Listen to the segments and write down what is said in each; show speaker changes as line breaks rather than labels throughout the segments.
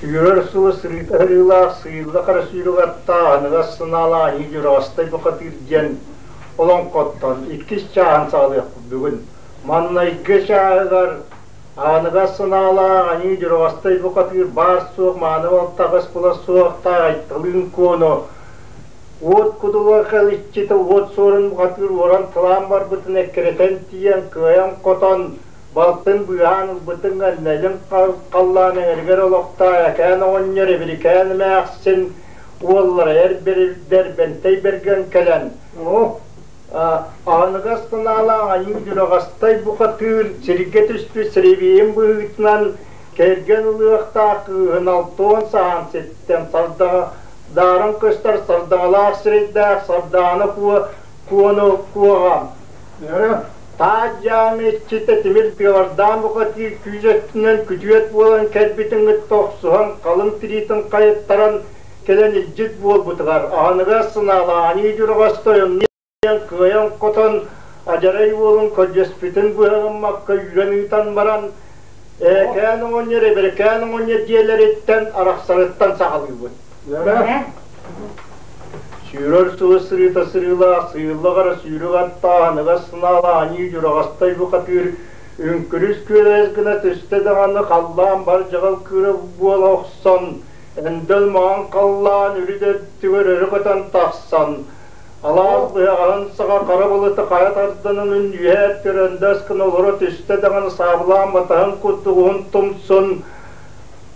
Сүүрэр сылы сырыыта сырыылаах сыыйылла хара сүүрүгэр аттааһыныгар сынаалаах Аньыы Дьураҕастай бухатыыр диэн олоҥхоттон иккис чааһын саҕалыахпыт бүгүн. Маннайгы чааһыгар Ааныгас санаалаах Аньыы Дьураҕастай бухатыыр баар-суох мааны балтаҕас була суохтаах Айталыын Куону уот кудулар иччитэ уот суорун бухатыыр уоран тылаан барбытын эккирэтэн тиийэн кыайан-хотон балтын быыһаан ылбытын Нэлим халлаан эҥэригэр олохтоох Экээн оҕонньор Эбирикээн эмээхсин уоллара эр Дэрбэнтэй Бэргэн кэлэн аныгас санаалаах Айыы Дьураҕастай бухатыыр сиргэ түспүт сирэбиэйин быһыытынан кэргэн ылыахтаах кыыһын алтуон саһаан ситтэн сардаҥа дааран көстөр сардаҥалаах сирэйдээх Сардаана Куо Куону Куоҕа Таах дьаамы иччитэ тимир тыалардаан бухатыыр күүс өттүнэн күтүөт буолан кэлбитин кытта охсуһан халыҥ тириитин хайыттаран кэлэн илдьит буолбутугар аһыныгас санаалаах Аньыы Дьураҕас тойоннуу кыайан-хотон адьарай уолун көрдөспүтүн быһа гыммакка үүрэн ыытан баран Ээкээн оҕонньор Эбэрэкээн оҕонньор дьиэлэриттэн арахсарыттан саҕалыыбыт. Сүүрэр сылы сырыыта сырыылаах, сыыллаҕара сүүрүк аттаах, аныгас санаалаах Аньыы Дьураҕастай бухатыыр үҥкүрүс күөлэһис гына түстэ даҕаны халлаан бар дьаҕыл кыыра буола охсон, эндэл маҥан халлаан үрүт өттүгэр өрө көтөн тахсан, алаас быһаҕаһын саҕа хара былыты хайа тарданан үһээ өттүгэр гына олоро түстэ даҕаны саабылаан батаһын курдук уһун тумсун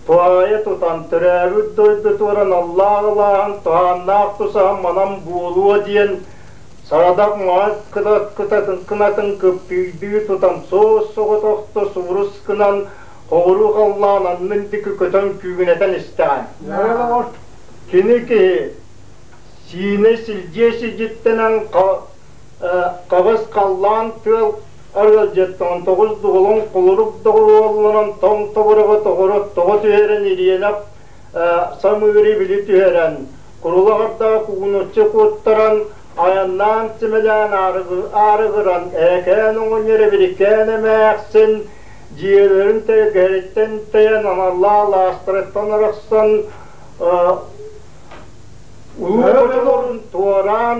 туһаайа тутан төрөөбүт дойдутугар аналлаах ылааһын туһааннаах тусаһан манан буолуо диэн сарадах маҥан кынатын кыптыыйдыы тутан суос-соҕотохто суурус гынан хоҕуруу халлаан аннын диэки көтөн күүгүнэтэн истэҕин. Кини киһи сиинэ силдьиэ сидьиттэнэн хаҕыс халлаан тыал арыалдьыттан тоҕус дугулун кулурук доҕуһуолланан тоҥ тобуруга тоҕоро тоҕо түһэрэн ириэнэх самыыры били түһэрэн курулаҕардаах кугунуччу куоттаран айаннаан симэлээн аарыгыран ээкээн оҕонньор эбирикээн эмээхсин дьиэлэрин тэлгэһэриттэн тэйэн аналлаах алаастарыттан арахсан улуу хочолорун туораан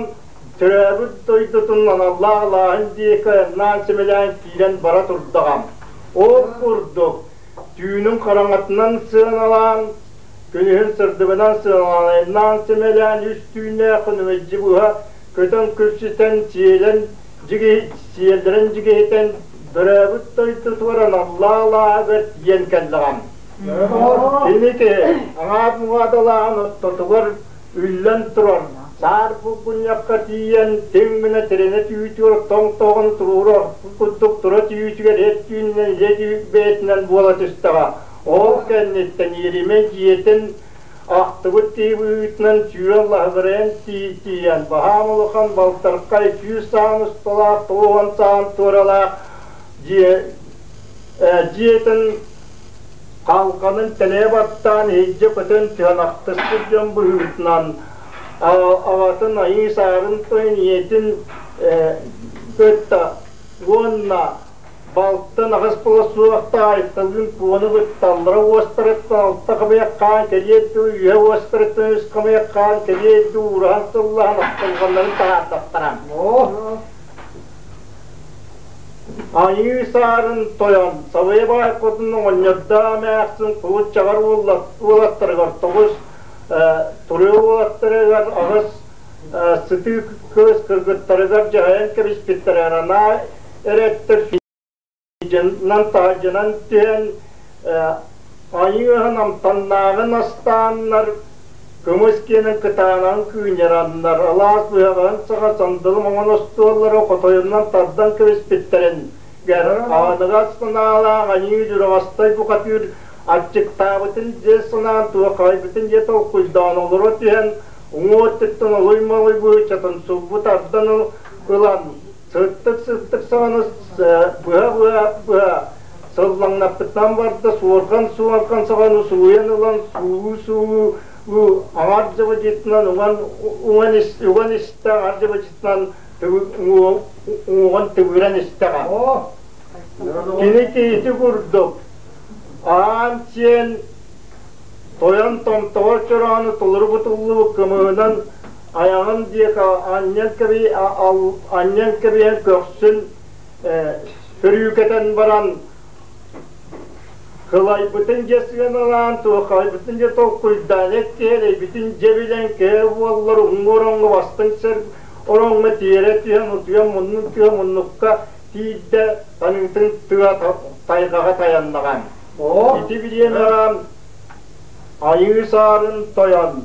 төрөөбүт дойдутун аналлаах алааһын диэки айаннаан симэлээн киирэн бара турдаҕа. Ол курдук түүнүн хараҥатынан сыаналаан, күнүһүн сырдыгынан сыаналаан айаннаан симэлээн үс түүннээх күнүмэдьи быһа көтөн күпсүтэн сиэлэн сиэллэрин дьигиһитэн төрөөбүт дойдутугар аналлаах алааһыгар тиийэн кэллэҕим. Кини киһи аҥаар муҥаадалааҕын ортотугар үллэн турар саар булгунньахха тиийэн тиҥ гына тирэнэ түүтүгэр тоҥ тоҕон туруору курдук тура түүтүгэр эт түүнүнэн илэ бэйэтинэн буола түстэҕэ. Ол кэнниттэн иэримэ дьиэтин ахтыбыт киһи быһыытынан сүүрэн лаһыгырайан тиийэн баһаам улахан балтархай 100 саан усталаах 90 саан туоралаах дьиэ дьиэтин халҕанын тэлэйэ баттаан иһирдьэ көтөн түһэн ахтыспыт дьон быһыытынан аҕатын айыы саарын тойон ийэтин кытта уонна балтын аҕыс була суохтаах Айталыын Куону кытталлара уостарыттан алта хамыйах хаан кэлиэр дуу үһэ уостарыттан үс хамыйах хаан кэлиэр дуу уураһан сыллаһан ахтылҕаннарын таһаардахтара. Айыы саарын тойон Сабыйа баай хотун оҕонньордоох эмээхсин кулут чаҕар уолаттарыгар тоҕус туруйа уолаттарыгар аҕыс сытыы кыыс кыргыттарыгар дьаһайан кэбиспиттэрэ анаа эрэттэр сидьиннэн таһырдьанан түһэн айыы амтаннааҕын астааннар көмүс киэнин кытаанан кыынньараннар алаас быһаҕаһын саҕа сандалы маҥан остуоллары хотойунан тардан кэбиспиттэрин гэр аныгас санаалаах аньыы дьураҕастай бухатыыр аччыктаабытын дьэ санаан туоххайбытын дьэ толкуйдаан олоро түһэн уҥуо өттүттэн олуй-малый быычатын сулбу тардан ылан сыттык-сыттык саҕаны быһа-быһа сыллаҥнаппытынан барда, суорҕан-суорҕан саҕаны сууйан ылан суулуу-суулуу аҥар дьабадьытынан уҥан уган истэ, аҥар дьабадьытынан уҥуоҕун тыбыыран истэҕэ. Кини киһити курдук аан сиэн Тойон томтоҕор чороону толору бутуллубут кымыһынан айаҕын диэки анньан кэбиһэн көхсүн сөрүүкэтэн баран кылайбытын дьэ сыаналаан, туоххайбытын дьэ толкуйдаан, эккиэлэйбитин дьэ билэн кээ буоллар уҥуор ороҥҥо бастыҥ сир ороҥҥо тиэрэ түһэн утуйан муннун тыа муннукка тиийдэ, таныытын тыа тайҕаҕа тайаннаҕа. Ити бириэмэҕэ Айыы Саарын тойон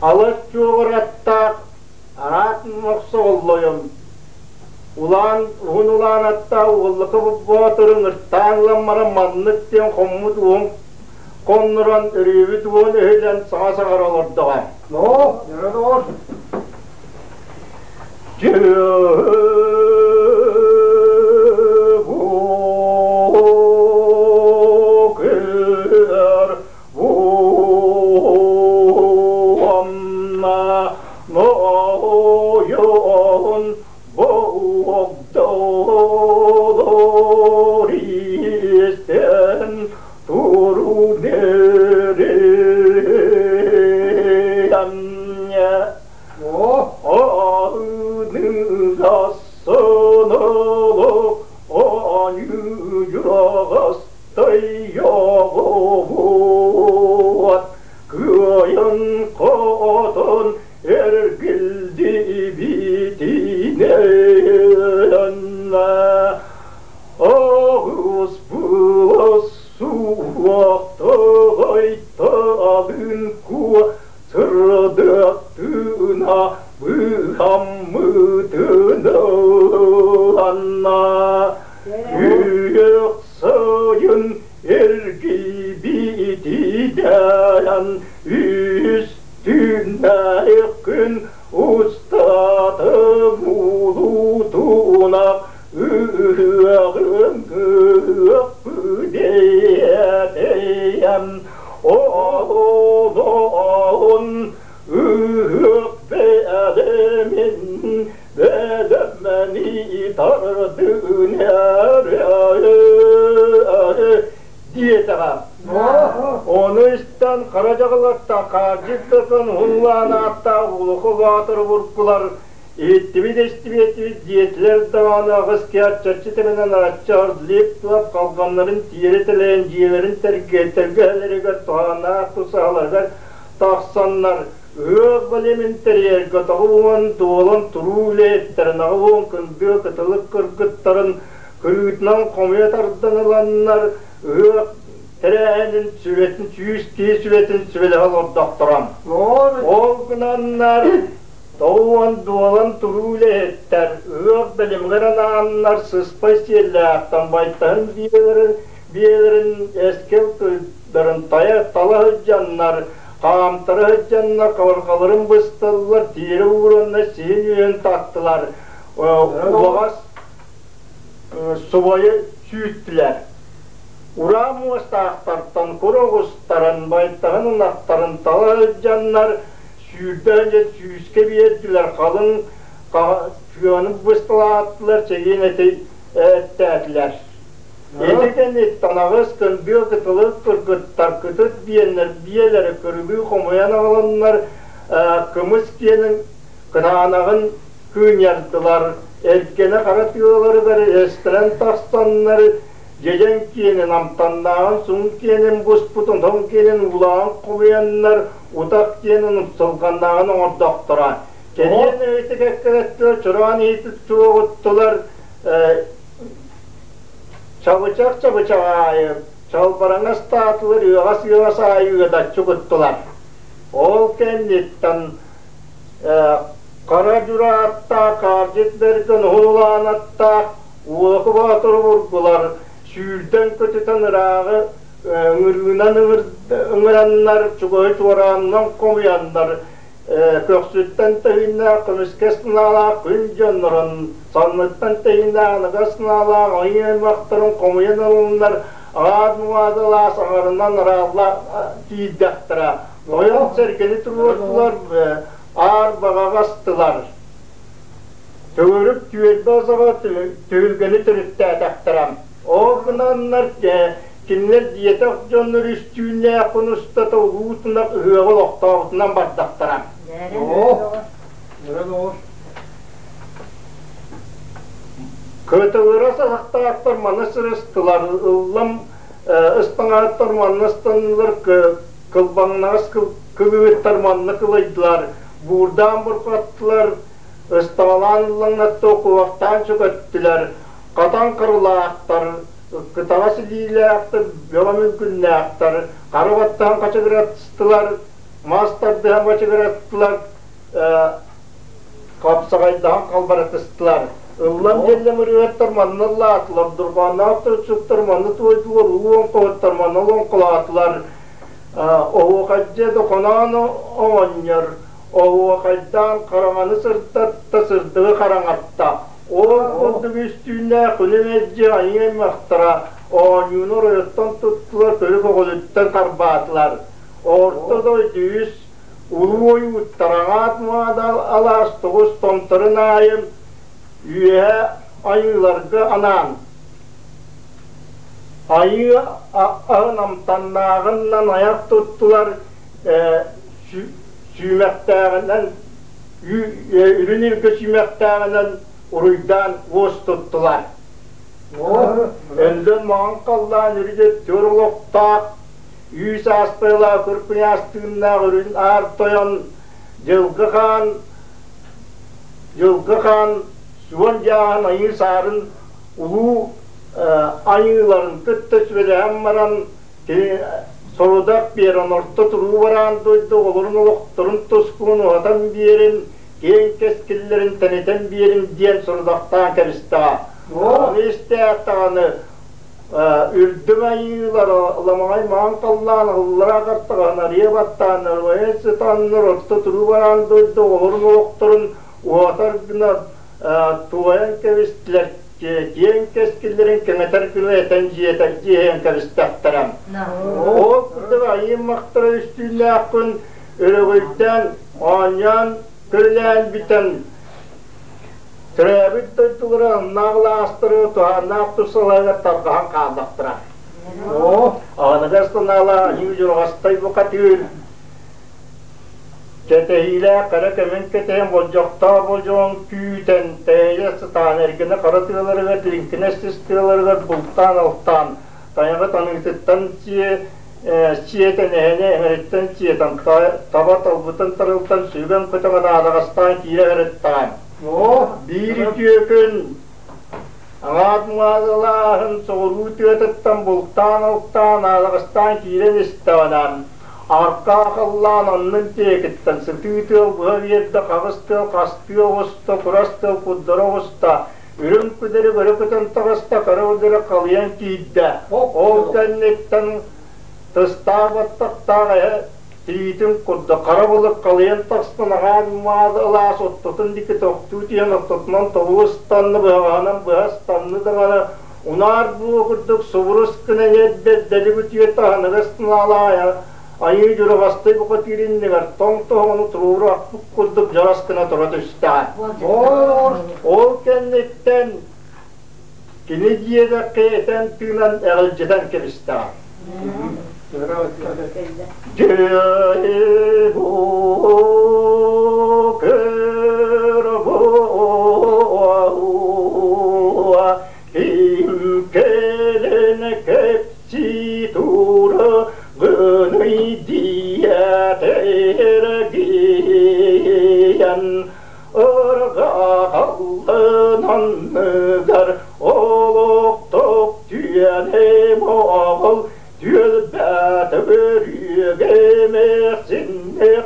алас чуоҕур аттаах араат мохсоҕоллойон улаан уһун улаан аттаах уоллака боотурун ыртаан ылан баран маннык диэн хоммут уон хоннорон өрүөбүт уон өһүлэн саҥа саҥара олордоҕо.
Ноо, нөрө доҕор.
Кыайан хотон эргилдибитинэн Аҕыс былас суохтаҕай талын куо сырдыктына быһаммытынан Күөх сайын эргийбитинэн үстүнээх күн устата мулутуна ыһыаҕын ыһыахпыдэйэм оҕолоон ыһыах бэйэмин бэлэмни тардынар диэтэҕэ. Ону истэн хара дьаҕылаттан хаардьыттан уһуллаан ааттаах улуку баатыр буркулар иһиттибит истибиэтибит диэтилэр даҕаны аҕыс киһи тэминэн арачча лип лап халҕаннарын тиэрэ тэлэйэн дьиэлэрин тэлгэһэлэригэр туһааннаах тусаһаларыгар тахсаннар ыах бэлэмин тэрийэргэ тоҕуон дуолан туруу үлэһиттэрин аҕылуон кындыа кытылык кыргыттарын кырыытынан хомуйа тардан ыланнар ыһыах тэрээһинин сүбэтин сүүс киһи сүбэтин сүбэлэһэ олордохторо. Ол гынаннар тоҕуон дуолан туруу үлэһиттэр ыһыах бэлэмигэр анааннар сыспай сиэллээхтэн байтаһын биэлэрин биэлэрин эскэл тылларын тайа тала сылдьаннар хаамтара сылдьаннар хабарҕаларын бысталлар тиэрэ уураннар сиһин үөһүн таттылар убаҕас субайы сүүттүлэр. Ураа муостаахтартан кур оҕустарын, байтаһын ынахтарын тала сылдьаннар сүүрдэн дьэ сүүскэ биэрдилэр, халыҥ тыаны бысталааттылар, чэгиэн эти эттээтилэр. Ити кэнниттэн аҕыс кындыа кытылык кыргыттар кытыт биэннэр биэлэри кырылыы хомуйан аҕаланнар кымыс киэнин кытаанаҕын кыынньардылар, эргэнэ хара тыаларыгар эстэрэн тахсаннар дьэдьэн киэнин амтаннааҕын суҥ киэнин буспутун тоҥ киэнин уулааҕын хомуйаннар утах киэнин умсулҕаннааҕын оҥордохторо. Кэриэн өйүтэ кэккэлэттилэр, чороон иһитит чуоҕуттулар, чабычах чабычах аайы чалбараҥас таатылар ыаҕас ыаҕас аайы ыадаччы куттулар. Ол кэнниттэн Хара дьурааттаах, хаардьыт бэргэн уһулаан аттаах Уолаку Боотуру бургулар сүүрдэн көтүтэн ырааҕы ыҥырыынан ыҥыраннар, чугаһы чуораанынан хомуйаннар, көхсүттэн тэһииннээх көмүскэс санаалаах күн дьоннорун, санныттан тэһииннээх аныгас санаалаах айыы аймахтарын хомуйан ылыннар, аат муҥаадалаах саҥарынан араалла тиийдэхтэрэ. Ойон сэргэни туруордулар, аар баҕаҕа астылар. Төгүрүк түөлбэ саҕа түһүлгэни төрүттээтэхтэрэ. Ол гынаннар Кинилэр диэтэх дьоннор үстүүннээх күн устата улуутунах ыһыаҕы олохтообутунан бардахтара. Кытылыра саһахтаахтар маны сырыстылар, ыллам ыстаҥааттар манна ыстаннылар, кылбаҥнаҕас кылыыттар манна кылайдылар, буурдаан бурҕаттылар, ыстаҥалаан ыллаҥнатта, куһахтаан чөкөттүлэр, хатан харылаахтар, кытаҕас илиилээхтэр, бөҕө мүҥкүннээхтэр, хара баттаһан хачыгыраттылар, мас тардыһан бачыгыраттылар, хапсаҕайдаһан халбарытыстылар. Ыллам диэллэм ырыаһыттар манна ыллаатылар, дурҕааннаах төрүччүттэр манна туойдулар, улуу оҥхоһуттар манна олоҥхолоотулар. Оһуохайдьа дохоноон оҕонньор оһуохайдаан хараҥаны сырдатта, сырдыгы хараҥатта. Ол курдук үстүүннээх күнү мэлдьи айыы аймахтара оонньууну оройуттан туттулар, көрү көҕүлүттэн харбаатылар. Орто дойду үс улуу ойууттар аҥаат муода алаас тоҕус томторун аайы үөһэ айыыларга анаан айыы аһын амтаннааҕынан айах туттулар, сүүмэхтээҕинэн үрүн илгэ сүүмэхтээҕинэн уруйдаан уос туттулар. Өллөн маҥан халлаан үрүт төр олохтоох үүс ааспайлаах күркүнээс тыыннаах үрүн аар тойон Дьылгы хаан Дьылгы хаан суон дьааһын айыы саарын улуу айыыларын кытта сүбэлэһэн баран сорудах биэрэн орто туруу бараан дойду оҕолорун олохторун тускуун уһатан биэрин, киэҥ кэскиллэрин тэнитэн биэрин диэн сорудахтаан кэбистэҕэ. Ону истээт даҕаны үрдүк айыылар ламаҕай маҥан халлаан аллараа хартаҕаһын арыйа баттааннар, уһайан сытаннар орто туруу бараан дойду оҕолорун олохторун уһатар гына туойан кэбистилэр киэҥ кэскиллэрин кэҥэтэр гына этэн дьиэһэн кэбистэхтэрэ. Ол курдук айыы махтара үстүүннээхпин өрөгөйдөөн, оонньоон, көрүлээн бүтэн төрөөбүт дойдулара аннаах алаастары туһааннаах тус салайыгар тарҕаһан хааллахтара. Аныгы санаалаах айыы дьураҕастай бухатыыр Кэтэһиилээх кэрэ кэмин кэтэһэн болдьохтоох болдьоҕун күүтэн, тэйэ сытаан эргинэ хара тыаларыгар, лиҥкинэс сис тыаларыгар бултаан-алтаан, тайаҕы таныытыттан сиэтэн, эһэни эҥэриттэн сиэтэн, таба талбытын тарылтан сүгэн-көтөҕөн аадаҕастаан киирэ сырыттаҕа. Биир үтүө күн аҥаат муҥаалааһын соҕуруу тыатыттан бултаан-алтаан аадаҕастаан киирэн истэҕинэ, Аркаа халлаан аннын диэкиттэн сытыы тыал быһа биэрдэ, хаҕыс тыал хастыы оҕуста, курас тыал курдара оҕуста, үрүҥ күдэри өрө көтөн таҕыста, хара удары халыйан киирдэ. Ол кэнниттэн тыстаах баттахтаах эһэ тириитин курдук хара былыт халыйан тахсан аҕаан маалы алаас оттотун диэки тохтуу түһэн ортотунан тобулу ыстанна, быһаҕаһынан быһа ыстанны даҕаны Унаар буо курдук субурус гына иһэрбэт дэлик үтүө таһыныгас тынаалаайа айыы дьураҕастай бухатыыр иннигэр тоҥ тоһоҕону туруору аппыт курдук дьарас гына тура түстэҕэ. Ол кэнниттэн кини дьиэдэххэ этэн тыынан эҕилдьитэн кэбистэҕэ. Дьиэ бу Ким кэлэн кэпсии тура гыный диэтэргийэн ырҕаҕаллын анныгар олохтох түөнэ моҕол түөлбэт өрүөгэ эмээхсиннээх.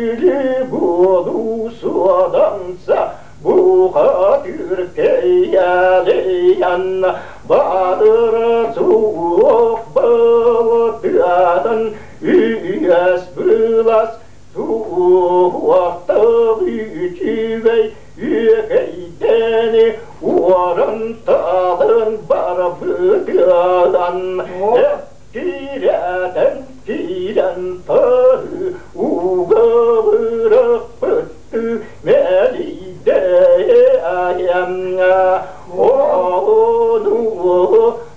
Сүүрү буолуу суодаҥса бухатыыр кэйэлэйэн баатыра суох былытыатын үөс былас туохтах үчүгэй үөкэйдэни уоран таалын барбытыан Киирэтэн киирэн таһы ууга бырахпытты мэлийдэ айамҥа ону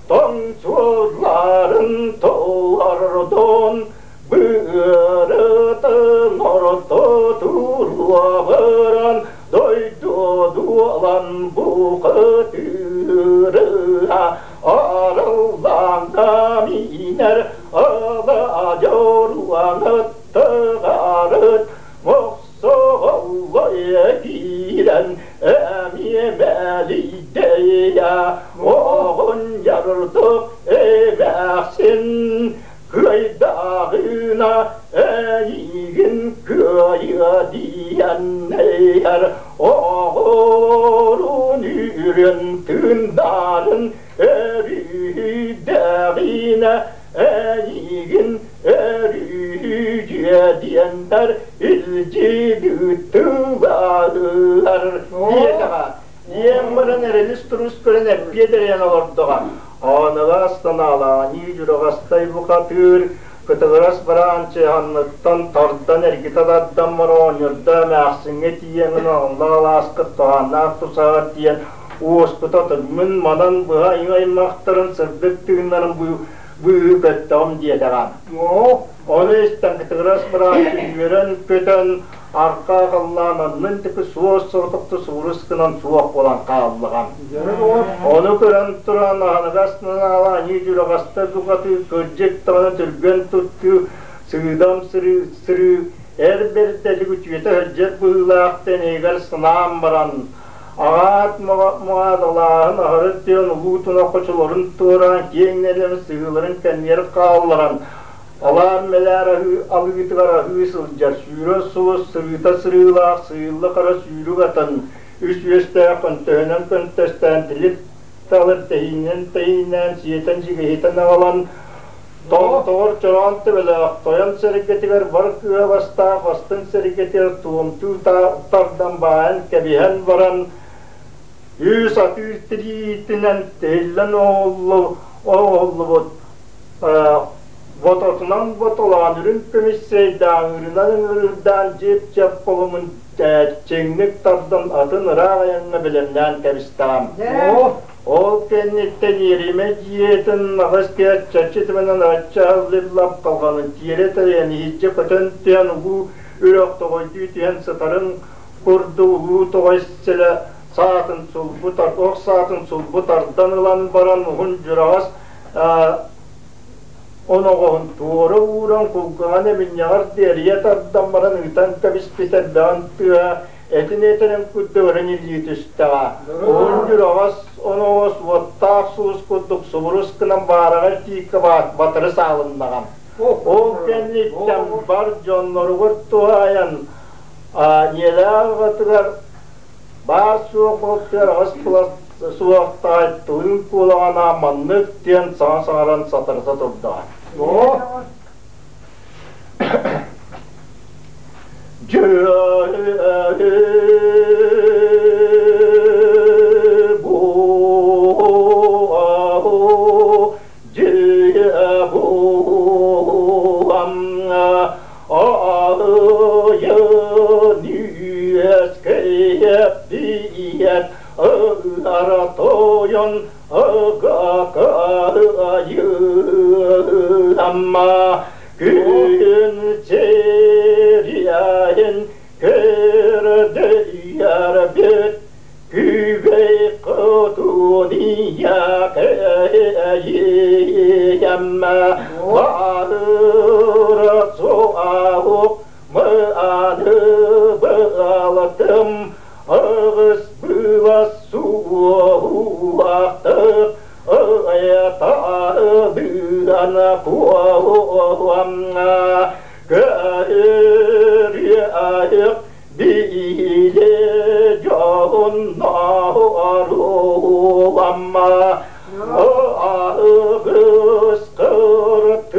тоҥсуолларын толордон быарытын орто туруоҕуран дойду дуолан бухатыырыа Арыллаҥҥа миинэр ала дьоруаҥыттыҕарыт мохсоҕоллой киирэн эмиэ мэлийдэйэ оҕонньордук эмээхсин кыайдаҕына эйигин кыайыа диэннэр оҕолорун үрүн тыыннарын өрүһүйдэҕинэ эйигин өрүһүйүө диэннэр илдьи ыыттылар диэтэҕэ диэн баран эрэлис турус көрөн эппиэт эрэйэн олордоҕо Ааныгас санаалааныы дьураҕастай бухатыыр кытыгырас бараан чыһанныттан тардан эргитэ тардан мороонньурда эмээхсиҥҥэ тиийэн онно алааскыт туһааннаах тусаҕар тиийэн уоспута тыммын манан быһа аймахтарын сырдык тыыннарын быыһыы көттөҕүм диэтэҕэ. Ону истэн кытыгырас бырааччы үөрэн-көтөн арка халлаан аннын тыкы суос соҕотохто суурус гынан суох буолан хааллаҕа. Ону көрөн туран аһыныгас нанаала аньыы дьураҕаста букатыы кырдьык даҕаны түргэн туттуу сыыдам сырыы сырыы эр бэрдэлик үтүөтэ сылдьар быһыылаах тэнийигэр санаан баран аҕаат муҥаадалааһын аһары тыан улуу туна хочолорун туораан киэҥ нэлэм сыһыыларын кэннигэр хаалларан Алаан мэлээр аһыы алыытыгар аһыы сылдьар, сүүрэр сулус сырыыта сырыылаах сыыйылла хара сүүрүк атын, үс үөстээх көнтөһүнэн көнтөстөөн тилир талыр тэһиинэн тэһииннээн сиэтэн дьигиһитэн аҕалан томтоҕор чороон төбөлөөх тойон сэргэтигэр бар кыа бастаах бастыҥ сэргэтигэр туомтуу тардан баайан кэбиһэн баран үс атыыр тириитинэн тиһиллэн оҕоллубут Бототунан ботолоон үрүҥ көмүс сыайдааҥырынан ыҥырыырдаан дьип-дьап холумун чиҥник тардан атын ыраах айаҥҥа бэлэмнээн кэбистэҕим. Ол кэнниттэн иэримэ дьиэтин аҕыс киэт чаччы тымынан ачча аһыллыллап халҕанын тиэрэ тэйэн иһирдьэ көтөн түһэн улуу үрэх тоҕойдуу түһэн сытарын курдук улуу тоҕой сэлэ саатын сулбу ох саатын сулбу тардан ылан баран уһун дьураҕас Оноҕоһун туора ууран кулгааҕын эминньэҕэр диэрийэ тардан баран ыытан кэбиспит элбэҕин тыаһа этин этэрин курдук өрө ньиргийэ түстэҕэ. Уһун дьураҕас оноҕос уоттаах суус курдук субурус гынан баараҕай тииккэ батары саалыннаҕа. Ол кэнниттэн бар дьонноругар туһаайан ийэлээх аҕатыгар баар-суох буолтугар аҕыс кылас суохтаах тылын куолаҕына маннык диэн саҥа саҥаран сатарыта турдаҕа. Ыаратойон ыгакайыамма күн сириайын көрдөйәрбит күбэй кутуния кэйэммэ баһыра суаук мыаны быалатым Аҕыс быылас суоһуулаахтык ыйатаалыан куоһуамҥа көһүрүө Айық биле дьоһуннааруламма Аҕыс кыртыгастык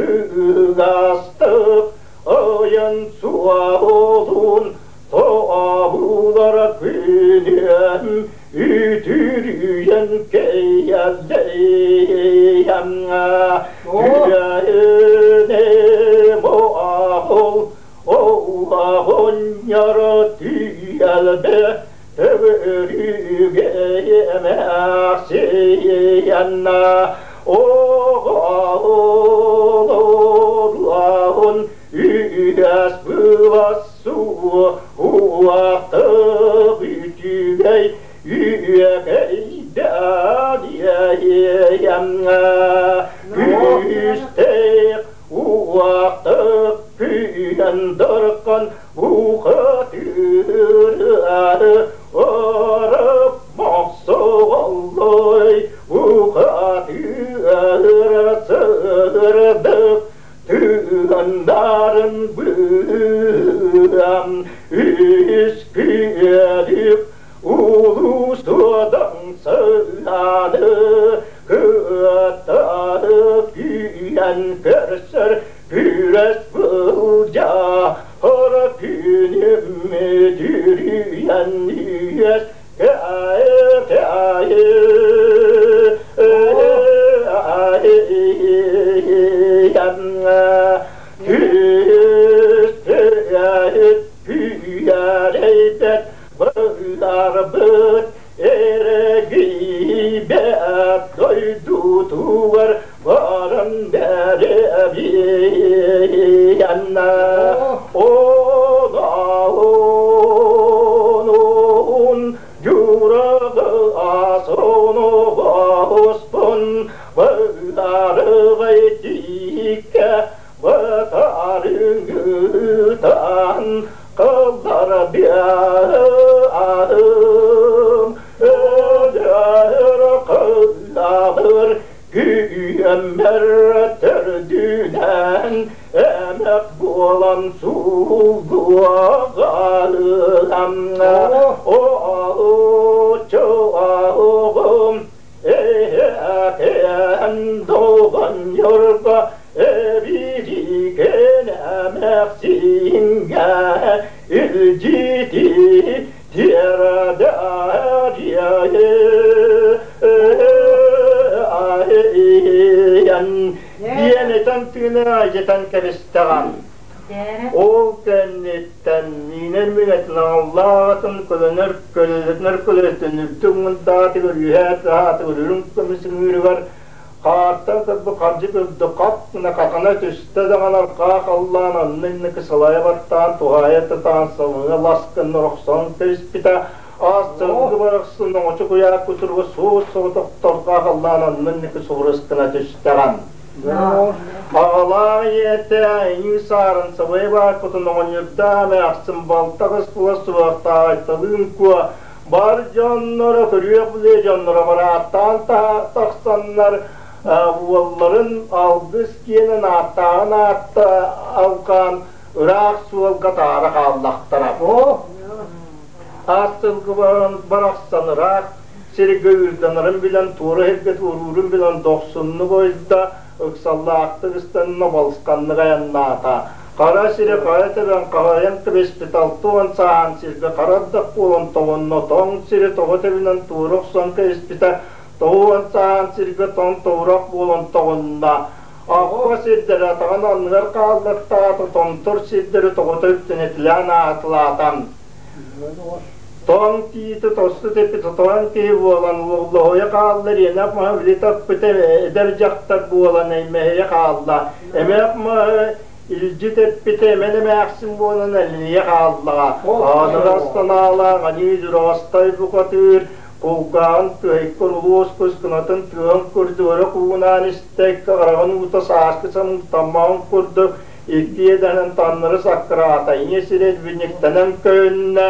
айан суолун тообулар күнүм үтүрүйэн кэйэллэйэм Үрээнэ моахол оҕонньор түйэлбэ төбөрүгэ эмээхсиэнна оҕолоруаһун үөс былассу уақтық үтүгэй үөкэйдээниэйэмҥэ күүстээх уақтық күйэн дыркын ухатыры ырып мохсоҕоллой ухатыры сырдык тыгандарын быам үскүөлүк улуустуодан сылааны кыаттары күйэн көрсөр күрэс былдьа хора күнүм түрүйэн үөс кэайы Күс Быһарбыт эрэгийбэт дойдутугар баран бэрэбиэнна Онаонун дьурагы асонугаспын быһарыгай тииккэ бытарыҥытан кыллар биаым өлөр кыллабыр күйэммэр төрдүнэн эмэх буолан сууллуоҕалыам о чоҕум эһээн доҕонньорго эбирикен эмэхсиҥҥэ илдьити диэн этэн тыына айдьатан кэбистэҕин. Ол кэнниттэн миинэр миҥэтин аҥаллаах атын көлөнөр көлөлөнөр көлөтүн үрдүк мындаатыгар үөһээ таһаатыгар үрүҥ көмүс ыҥыырыгар хаартан көрбүт хардьык үрдүк хап гына хатана түстэ даҕаны арҕаа халлаан анны инники салайа баттаан туһаайа тутаан салгыҥа лас гыннар охсон кэбиспитэ аас сылгы барахсын оҥочо куйаар кутуруга суос соҕотохторго халлаан анны инники субурус гына түстэҕин. Аҕалаах ийэтэ иҥии саарын сабайа баарпытын оҕонньордоох эмээхсин балтаҕас була суохтаайталыын куо бар дьонноро көрүөх билиэ дьонноро барааттаан тахсаннар уолларын алгыс киэнин ааттааҕын аатта алҕаан ыраах суолга таара хааллахтара. Аас сылгы барахсан ыраах сиргэ ыырданарын билэн, туора сиргэ туоруурун билэн дохсуннук ойда, ыксаллаахтык ыстанна, балысханнык айаннаата. Хара сири хайа тэбэн хаһайан кэбиспит 60 саһаан сиргэ хара ардах буолан тоҕонно, тоҥ сири тоҕо тэбинэн туора охсон кэбиспитэ, 90 саһаан сиргэ тоҥ тобурах буолан тоҕунна. Аҕа сирдэри атаҕын анныгар хааллартаата, томтор сирдэри тоҕото үктэнэтилээн аатылаатан. Тоҥ тиити тосту тэппит сотоон киһи буолан лоһуйа хаалла, ириэнэх маһы били таппыта эдэр дьахтар буолан эймэһийэ хаалла. Эмэх маһы илдьи тэппитэ эмэн эмээхсин буолан эллийэ хааллаҕа. Аанырас санаалаах аньыы дьураҕастай букатыыр, кулгааҕын тыһайкыр улуус кускунатын тыаһын курдук өрө куунаан истэккэ хараҕын уута сааскы самыыртаммаҕын курдук икки иэдэһинэн таҥнары саккыраата, ийэ сирэ илбинньиктэнэн көһүннэ,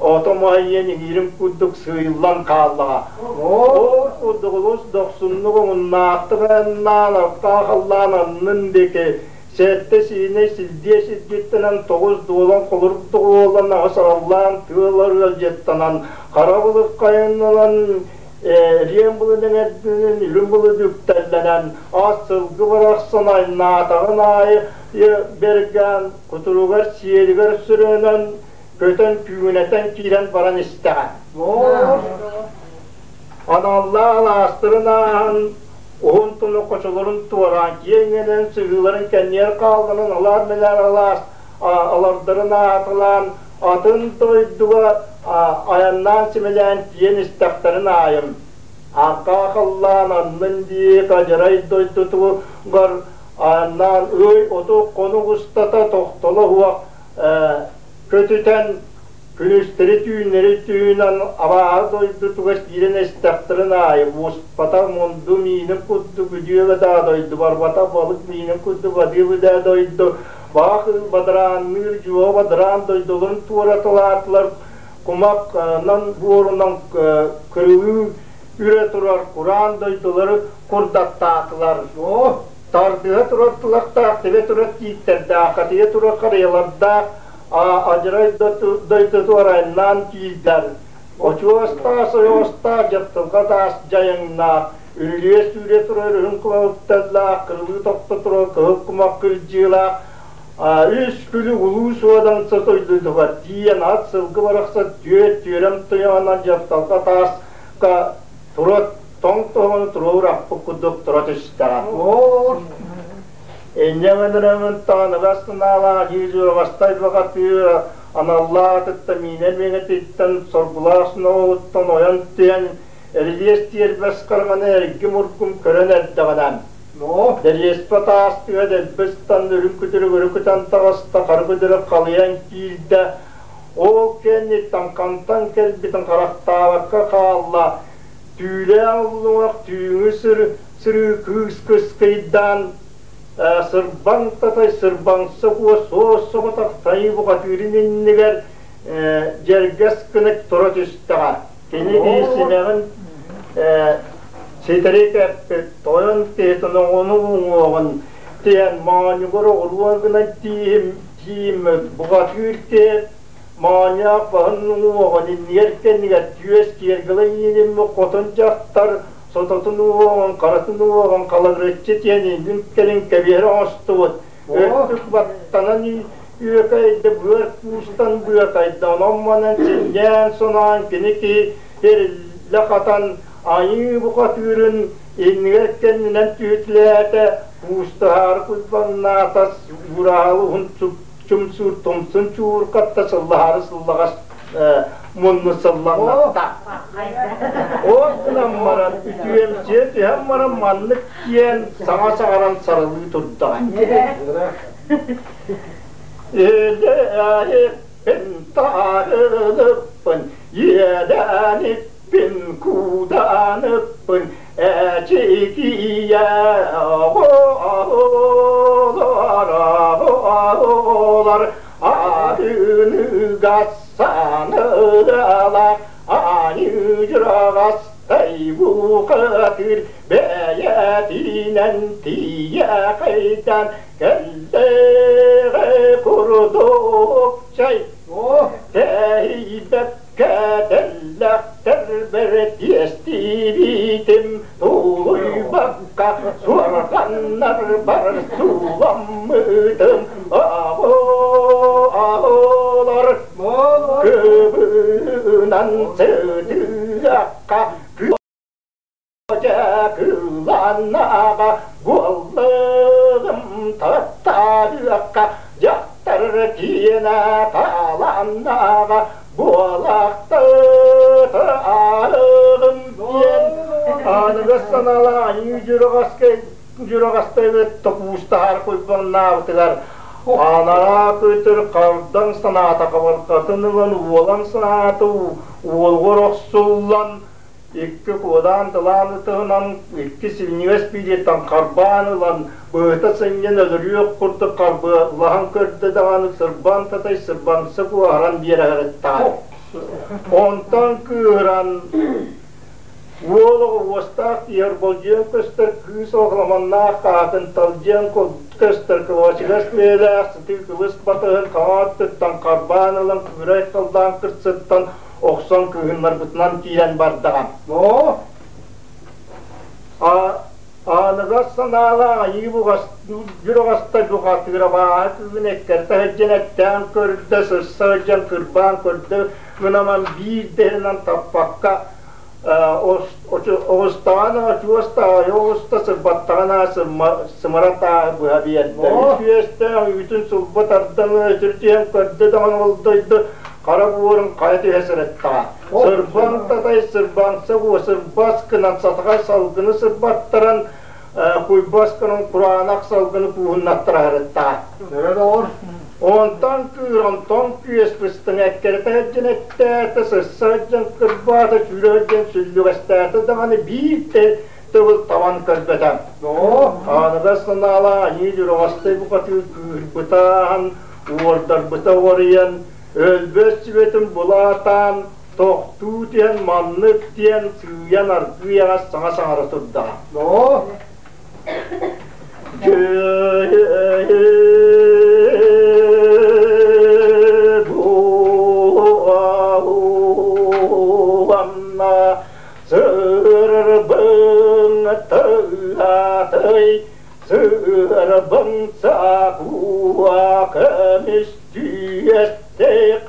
ото маһыйан иҥиирин курдук сыыйыллан хааллаҕа. Ол курдук олус дохсуннук омуннаахтык айаннаан, арҕаа халлаан аннын диэки Сэттэ сиинэй силдиэ сирдьиттэнэн, тоҕус дуолан холорук доҕуоллан, аҕыс араллаан тыалар ыалдьыттанан, хара былыт хайыннанан, эриэн былыт эҥэрдинэн, үрүҥ былыт үктэллэнэн, ас сылгы барахсан айнаатаҕын аайы бэргээн, кутуругар сиэлигэр сүрүнэн, көтөн күүгүнэтэн киирэн баран истэҕэ. Аналлаах алаастарын ааһан, уһун туну хочолорун туораан, киэҥ сыһыыларын кэннигэр хаалларан алаар-мэлээр алаас алардарын аатылаан, атын дойдуга айаннаан симэлээн тиийэн истэхтэрин аайым, арҕаа халлаан аннын диэки адьарай дойдутугар айаннаан ый оту хонук устата тохтоло суох көтүтэн Күнүстэри-түүннэри түүнэн абааһы дойдутугар киирэн истэхтэрин аайы буспата мунду миинин курдук үдүө да дойду, барбата балык миинин курдук бадыы да дойду, баҕа кыыл бадараанныыр дьуо бадараан дойдуларын туоратылаатылар, кумахынан буорунан кырылыы үрэ турар кураан дойдулары курдаттаатылар. Тардыһа турар тылахтаах, тэбэ турар тииттэрдээх, хатыйа турар харыйалардаах адьырай дойдуту арайнаан киирдэр, очуостаах сойуостаах дьаптылҕа таас дьайыҥнаах, үрүлүйэ сүүрэ турар үрүҥ кумах кырылыы тохто турар кыһыл кумах кырдьыылаах, үс күлү улуу суодан сотойдутугар тиийэн ат сылгы барахсан түөрт түөрэм туйаҕынан дьапталҕа тааска тура тоҥ тоһоҕону туруору аппыт курдук тура түстэҕэ. Инньэ гынан тааныбас санаалаах дьиэ баҕатыыр аналлаах атыттан миинэр миҥэтиттэн соргулаах сноҕуттан ойон түһэн эрилиэс тиэрбэс хараҥаны эргим-ургум көрөн эрдэҕинэ Дэриэспэ таастыга дэлби ыстан үрүҥ күтүрүк өрүкүтэн таҕыста, хара күтүрүк халыйан киирдэ. Ол кэнниттэн хантан кэлбитин харахтаабакка хаалла. Түүлээх уллуҥах түүҥү сырыы кыыс кыскыйдаан сырбаҥ татай сырбаҥса куо суос соҕотох тайыы бухатыырын иннигэр дьэргэс гына тура түстэҕэ. Кини киһи симэҕин ситэри кэппит, тойон киһитин оҕону уҥуоҕун тиһэн моонньугар оҕуруо гынан тииһим тииммит бухатыыр киһи моонньоох баһын уҥуоҕун иннигэр кэннигэр түөс киэргэлэ ииниммит хотун дьахтар сототун уоҕун, харатын уоҕун халагырыччы тиэн иннин кэлин кэбиһэрэ оҥостубут. Өттүк баттанан үөкэйдэ, быар куустан быакайда, онон-манан синньээн соноон кини киһи эриллэ хатан айыы бухатыырын иннигэр кэннинэн түһүтүлээтэ, куустаһаары куйбаҥнаата, уураалы уһун чумсуур тумсун чууркатта сыллаһаары сыллаҕас мунну сыллаҥнатта. Ол гынан баран үтүөмсүйэ түһэн баран маннык диэн саҥа саҥаран сарылыы турдаҕа. Эдээппин таарылыппын, иэдээнип-пин кууданыппын, ээчикийэ оҕолор арыыныга саныалаах аньыырагастай бухатыр бэйэтинэн тиийэ кэллэҕэ курдук чай тэйбэккэ тэллэхтэрбэр тиэстибитим тулуйбакка суорҕаннарбар сууламмытым аҕалар кыбынан сытыахха кыланнаҕа буоллум таптаһыахха дьахтар киэнэ таланнаҕа буолахтаатаҕым диэн аныгы санаалаах дьүрүҕэстэбит токуустаһар куйбаҥнаабытыгар анараа көтөр хардаҥ санаата хабарҕатын ылан уолан санаата уолугар охсуллан икки куодаан тылаан ытыһынан икки синньигэс биилиттэн харбаан ылан быһыта сынньан өлөрүөх курдук харбыалаһан көрдө даҕаны сырбан татай сырбаҥса куоһаран биэрэһэриттаҕа. Онтон кыыһыран Уол оҕо уостаах тиийэр болдьуйан көстөр, кыыс оҕо хаатын талдьыан көстөр, кылабачыгас бэйэлээх сытыы кылыс батыһын хаҥа өттүттэн харбаан ылан кыырай халлаан кырсыттан охсон кыыһыннарбытынан киирэн бардаҕа. Ааныгас санаалаах айыы бүрэҕэстэ бухатыыра бааһы кыыһын эккэртэ сылдьан эттээн көрдө, сырса сылдьан кырбаан көрдө гынан биир дэһинэн таппакка оҕустаҕына очуос тааһы оҕуста, сырбаттаҕына сымара тааһы быһа биэрдэ. Үөстээх үүтүн сулба тардан өтүр түһэн көрдө даҕаны ол дойду хара буорун хайа түһэ сырыттаҕа. Сырбаҥ татай сырбаҥса буо сырбас гынан сатаҕай салгыны сырбаттаран куйбас гынан кураанах салгыны кууһуннаттара сырыттаҕа. Онтон кыыр, онтон күөс быстыҥ эккирэтэ сылдьан эттээтэ, сырса сылдьан кырбаата, сүүрэ сылдьан сүллүгэстээтэ даҕаны биир да төгүл табан көрбөтө. Ааныгас санаалаах аньыы дьураҕастай бухатыыр кыыһырбытааһын, уордарбыта уоруйан, өлбөт сүбэтин булаатаан, тохтуу түһэн маннык диэн сыыйан аргыый аҕас саҥа саҥара турдаҕа. Сырбын сакуа көмүс түйэттээх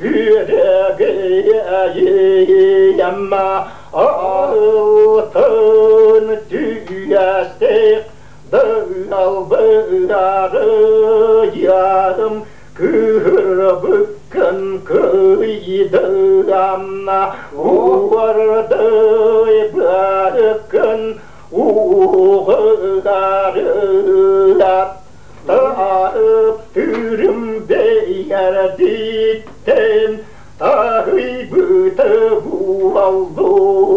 Үөрэгэй-айыйамма алтын түйэстээх Дыалбыарыйарым кыырбыккын кыйдыамна Уордый барыккын уҕарыат Таарып-түрүм бэйэрдиттэн таһыйбыты буоллуамма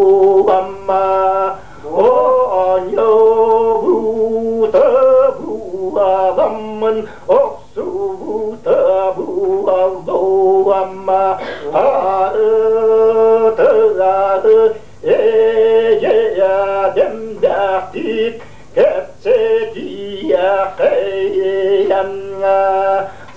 Оонньообута буоламмын охсубута буоллуамма Таарытыгары эйэдэмдээхтик Кэпсэтиэхэйэмҥэ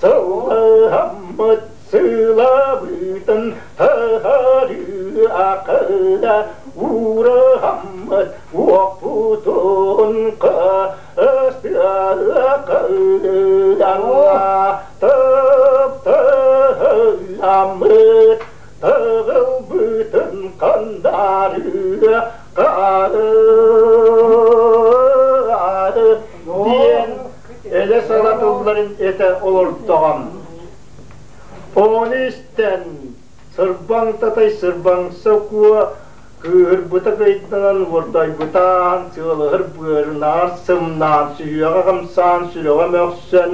сыллаһаммыт сылабытын таһарыы акыла уураһаммыт уоппутун кыстыакыламҥа тып-тыламмыт тыгылбытын хандарыы диэн элэ сала тылларын этэ олордоҕом. Ону истэн сырбаҥ татай сырбаҥса куо кыыһырбыта кыйданан уордайбытаан сыалыһыр быарынаар сымнаан сүһүөҕэ хамсаан сүрэҕэ мөхсөн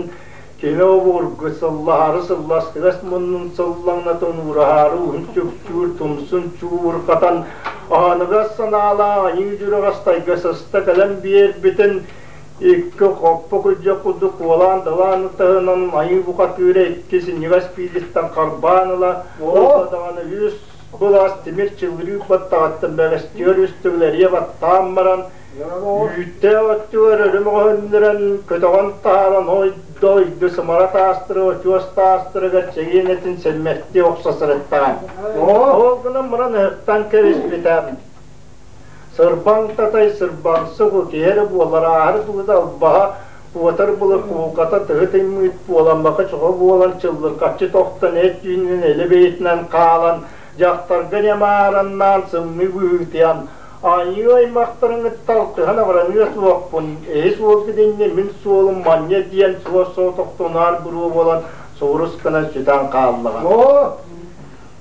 Кини обургу сыллаһары сылластыгас муннун сыллаҥнатын уураһаары уһун чугчуур тумсун чуурҕатан аһыныгас санаалаах аньыы дьүрэҕэс тайга сыста кэлэн биэрбитин икки хоппо күрдьэх курдук куолаан далаан таһынан айыы бухатыыра икки синньигэс пиилиттэн харбаан ыла ол даҕаны үс былаас тимир чыллырыы баттаҕыттан бэгэстиэр үс төгүл эрийэ баттаан баран Үүттээх өттүгэр өрө мөҕүһүннэрэн, көтөҕөн таһааран ой-дойду сымара таастары, очуос таастарыгар чэгиэн этин сэммэттии охсо сырыттаҕа. Ол гынан баран ыһыктан кэбиспитэ. Сырбаҥ татай сырбаҥсык киһи эрэ буолар ааһар дуута албаһа куотар былыр кууката тыһы тыймыыт буолан бака чоҕо буолан чыллырҕаччы тохтон эт түүнүн элэ бэйэтинэн хаалан дьахтарга ньамаараннаан сымныы быһыытыйан Айыы аймахтарыҥыт алтыһан абыраныа суохпун, эһи суолгут инньэ мин суолум манньа диэн суос-соҕотохтунаар буруо буолан суурус гынан сүтэн хааллаҕа.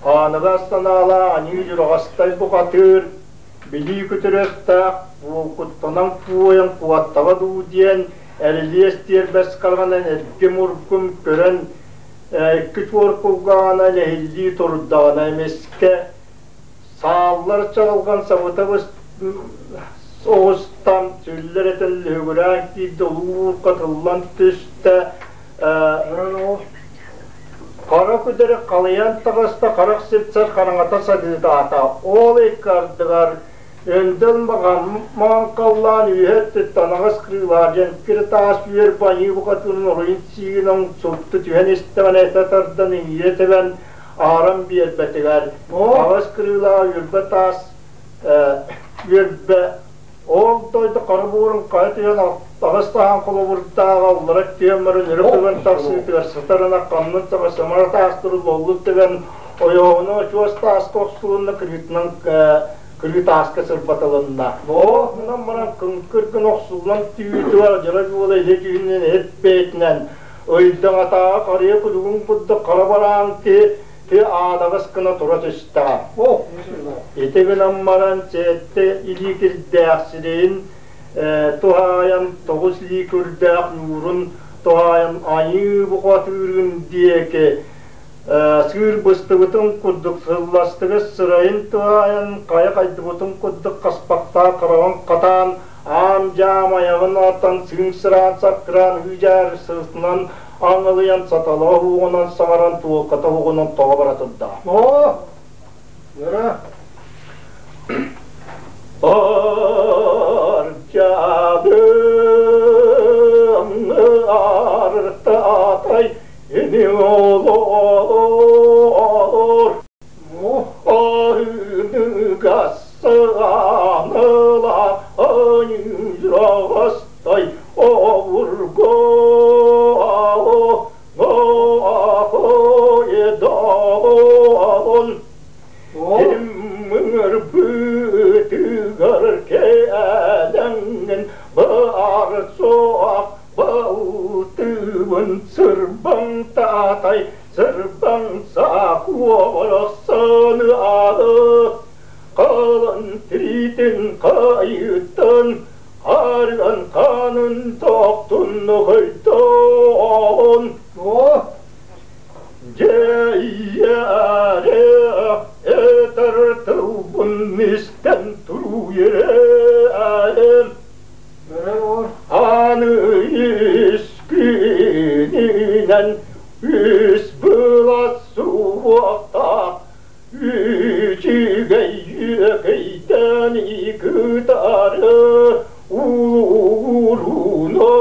Ааныгас санаалаах аньыы дьураҕастай бухатыыр, билии күтүрүөстээх, буолкуттанан куойан куоттаҕа дуу диэн эрилиэс тиэрбэс хараҕынан эргим-ургум көрөн икки чуор кулгааҕынан эһиллии турдаҕына эмискэ Сааллар чаҕылҕан сабыта оҕустан сүллэр этэн лүһүгүрээн киирдэ, улуу хатыллан түстэ. Хара күдэри халыйан таҕыста, харах сипсэр хараҥата садыытаата. Ол икки ардыгар Өндөл маҥхаллаан үөһэ өттүттэн аҕыс кырыылаах дьэҥкир таас үөр байыы букатыырын оройун сиигинэн супту түһэн истэҕинэ этэ тардан иҥиирэ тэбэн ааран биэрбэтигэр аҕыс кырыылаах үөрбэ таас үөрбэ ол дойду хара буорун хайа түһэн аҕыс таһаан холобурдааҕа аллара түһэн баран өрө көбөн тахсыытыгар сытар ынах ханнын саҕа сымара таастары лоллут тэбэн ойоҕону очуос тааска охсулунна кырыытынан кырыы тааска сырбатылынна. Оһунан баран кыҥкыр гына охсуллан түүтүгэр дьара буола илэ түүнүн эт бэйэтинэн ыйдаҥатааҕы харыйа кудугун курдук хара бараан киһи ти аадаҕыс гына тура түстэ. Ити гынан баран сэттэ илии кирдээх сирэйин туһаайан тоҕус илии күрдээх ньуурун туһаайан айыы бухатыырын диэки сыыр быстыбытын курдук сылластыгас сырайын туһаайан хайа хайдыбытын курдук хаспахтаах хараҕын хатаан аам-дьаам айаҕын атан сыыҥ-сыраан саккыраан ыы-дьаар сытынан аҥылыйан сатала уһугунан саҥаран туолката уһугунан тоҕо бара турдаҕа.
Оо! Нара!
Арчадым артатай ини олоор Аһыныгасаныла аньыырастай обурго Оойдоон Киммиҥэр быытыгар кээлэҥҥин баар суох балтыбын сырбаҥ таатай сырбаҥ саах уорахсан аалы Халан тириитин хайыттан харган хаанын тохтун хойдоон Дьэйээре этэр тылбын истэн туруйэрээм Аны үс күнүнэн үс былас суохтаах үчүгэй үөкэйдээн кытары улууруну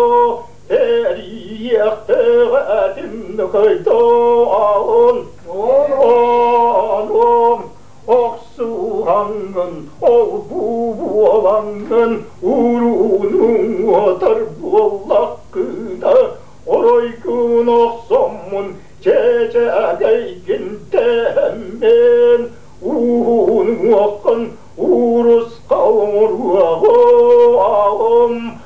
Эриэхтэҕэтин кыйтаан онон охсуһаҥҥын ол-бу буолаҥҥын уруунуҥ уотар буоллаххына оройгун охсоммун чээчээгэйгин тэһэммин уһун уоххун Урус халыҥ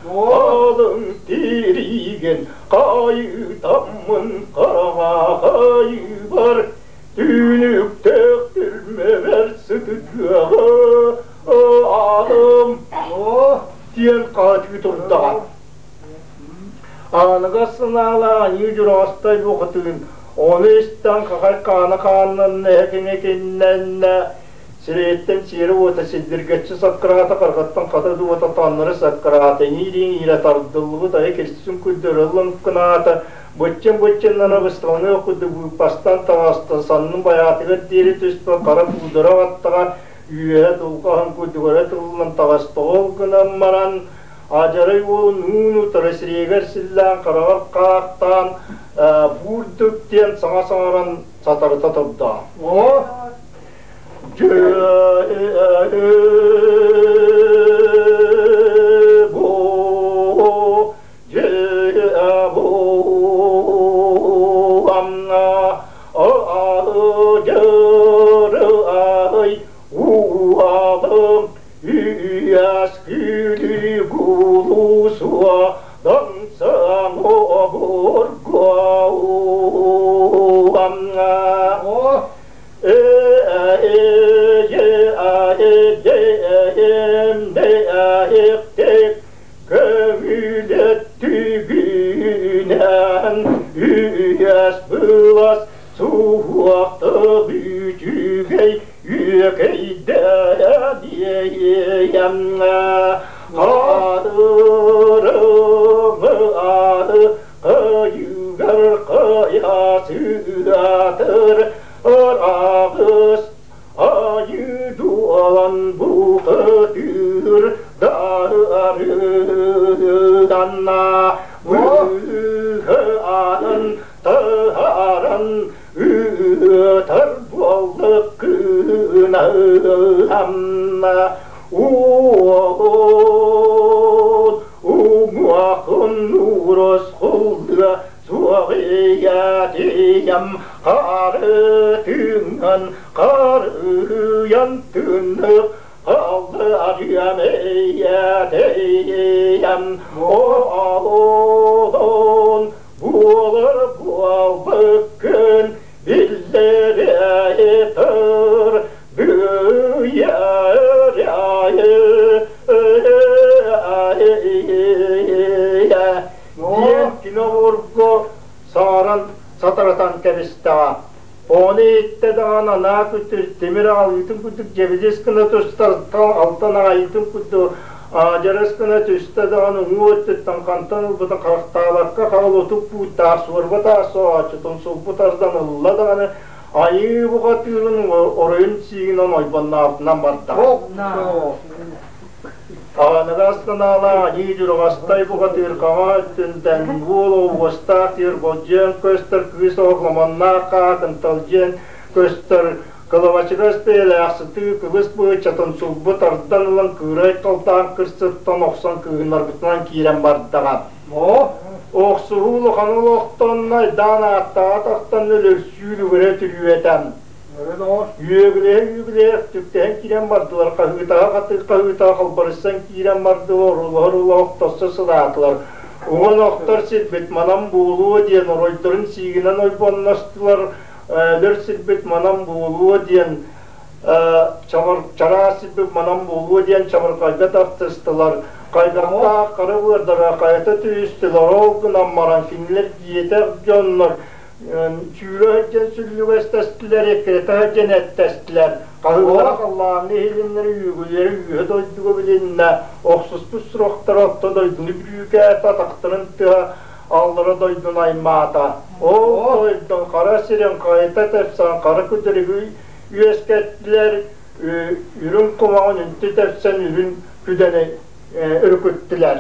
халыҥ тириигин хайытаммын хараҥа хайыбар түүнүктээх түрмэбэр сытытыаҕым диэн хаатыы турдаҕа. Ааныгас санаалаах аньыы дьураҕастай бухатыын ону истэн хахай хаана хааннанна эһэкиҥэ Сирэйиттэн сиэрэ уота силлиргэччи саккыраата, харҕаттан хата дуота таҥнары саккыраата, иҥиир-иҥиирэ тардыллыбыт айа кирсин курдук ыллыҥкынаата, быччын-быччыннана бысталаныах курдук быыппастан таҕыста, саннын байаатыгар диэри түспүт хара куудара баттаҕа үөһэ дулҕаһын курдук өрө тыллан таҕыста. Ол гынан баран адьарай уолун уун утары сирэйигэр силлээн, хараҕар хаахтаан, буурдук диэн саҥа саҥаран сатарыта турда. Көмүлэттүгүнэн үөс былас суһуохтук үчүгэй үөкэйдэниэйэм хаатырыҥы ааты кыйыгар кыйасыатыр Аҕыс айыы дуолан бухатыырым Тыынаһамна уоҕун уҥуохун уурус-хулга суоҕуйа-тиийэм харытыҥан харыйан тыннык алларыам-эйэ-тэйэм оҕон буолар буолбуккун биллэрэ-тыр диэн кини обургу саҥаран сатаратан кэбистэҕэ. Ону иһиттэ даҕаны анаа күтүр тимир аҕалыытын курдук дьэбидис гына тустар алтан аҕайыытын курдук аадьарас гына түстэ даҕаны уҥуо өттүттэн хантан ылбытын харахтаабакка хаал отук бууттаах суорба таас соһооччутун сулбу тардан ылла даҕаны айыы бухатыырын оройун сиигинэн ойбоннообутунан барда. Аныгас санаалаах аньыы дьураҕастай бухатыыр хаҥа өттүнтэн уол оҕустаах тиэр болдьуйан көстөр кыыс оһоломонноох хаатын талдьыан көстөр кылабачыгас бэйэлээх сытыы кылыс быычатын сулбу тардан ылан кыырай талтаан кырсыттан охсон кыыһыннарбытынан киирэн бардаҕа. Охсуһуу улахан олохтонно айдаан ааттааҕа тахтан өлөрсүү үлүгэрэ түрүөтэн. Үөгүлэһэ-үөгүлэһэ өттүктэһэн киирэн бардылар, хаһыытаһа-хаһыытаһа халбарыссан киирэн бардылар, орулаһар-улаһа охтосо сылаатылар. Уҥан охтор сирбит манан буолуо диэн оройдорун сиигинэн ойбонностулар, өлөр сирбит манан буолуо диэн чараас сирбит манан буолуо диэн чабырҕайга тартыстылар. Хайдахтаах хара быардара хайата түһүстүлэр, ол гынан баран кинилэр диэтэх дьоннор Сүүрэ сылдьан сүллүгэстэстилэр, эккирэтэ сылдьан эттэстилэр. Хаһыылара халлааҥҥа иһилиннэр, үөгүлэрэ үөһэ дойдуга билиннэ, охсуспут сурахтара орто дойдуну бүрүүкээтэ, атахтарын тыаһа аллара дойдуну аймаата. Ол дойдун хара сирин хайыта тэпсэн, хара күдүрүгү үөскэттилэр, үрүҥ кумаҕын үнтү тэпсэн үрүҥ күдэни өрүкүттүлэр.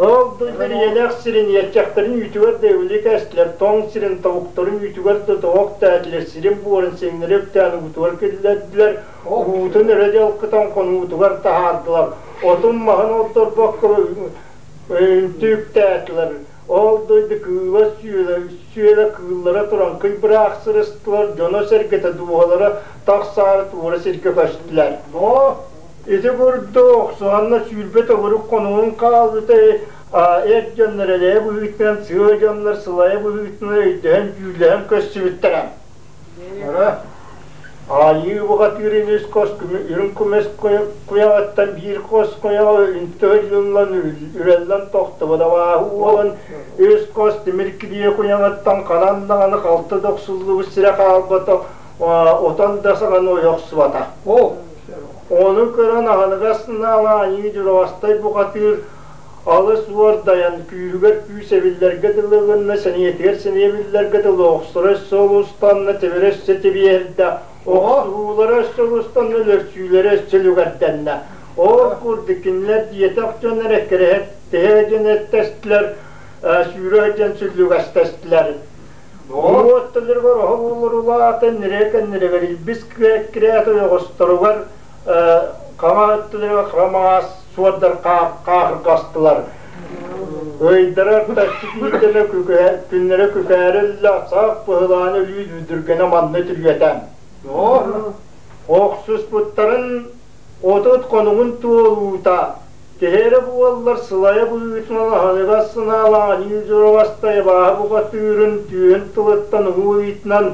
Ол дойдулар ийэлээх сирин иэччэхтэрин үүтүгэр да өвүлү кэстилэр, тоҥ сирин тобуктарын үүтүгэр да тоҕо үктээтилэр, сирин буорун сиҥнэри үктээн уутугар киллэрдилэр, уутун өрө дьалкытан хонуутугар таһаардылар, отун-маһын олордорбокко үнтү үктээтилэр. Ол дойду кыыла сүөлэ, сүөлэ кыыллара тураҥкый быраах сырыстылар, дьоно-сэргэтэ дууһалара тахсаары туора сиргэ көстүлэр. Ити курдук охсуһанна 20 төгүрүк хонугун хаалбыта эр дьоннор элэйэ быһыытынан, сыа дьоннор сылайа быһыытынан өйдөһөн, дьүүллэһэн көрсүбүттэрэ. Айыы бухатыырын үс хос үрүҥ көмүс куйаҕыттан биир хос куйаҕа үнтү ыллан үрэллэн тохтубут абааһы уолун үс хос тимир килиэ куйаҕыттан ханан даҕаны халты дохсуллубут сирэ хаалбата отон да саҕаны ойохсубата. Ону көрөн аһыныгас санаалаах Аньыы Дьураҕастай бухатыыр алыс уордайан, күүһүгэр күүс эбиллэргэ дылы гынна, сэниэтигэр сэниэ эбиллэргэ дылы охсоро өссө олустанна, тэбэрэ өссө тибиэрдэ, охсуһуулара өссө олустанна, өлөрсүүлэрэ өссө үлүгэрдэннэ. Ол курдук кинилэр диэтэх дьоннор эккирэһэ тэһэ диэн эттэстилэр, сүүрэ сылдьан сүллүгэстэстилэр. Уотталарыгар оһол улаатан ньирэй кэннилэригэр илбис кирээт ойоҕосторугар хаҥа өттүлэригэр хара маҥаас суордар хаахыргастылар. Ыйдара таччы киирдэнэ күннэрэ күкээриллэ саах быһылаан өлүү дүргэнэ манна түргэтэн. Охсуспуттарын 30 хонугун туолуута Төһө эрэ буоллар сылайа быһыытынан аһыныгас санаалаах аньыы дьоругастай абааһы бухатыырын түөһүн тылыттан уҥуу ыйытынан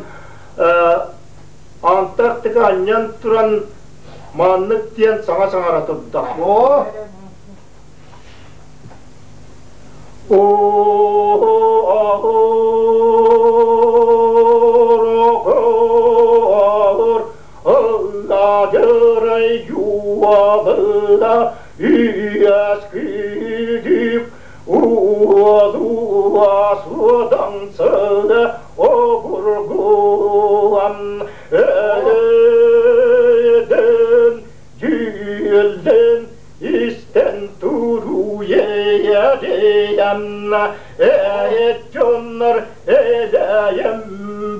Антарктика анньан туран маннык диэн саҥа саҥара турда. Ылладырай юалыда үйәскүдүк уолуасудан сылы обургуан өлөдөн дьүлден истэн туруйэйэриянна эт дьоннор элэйэм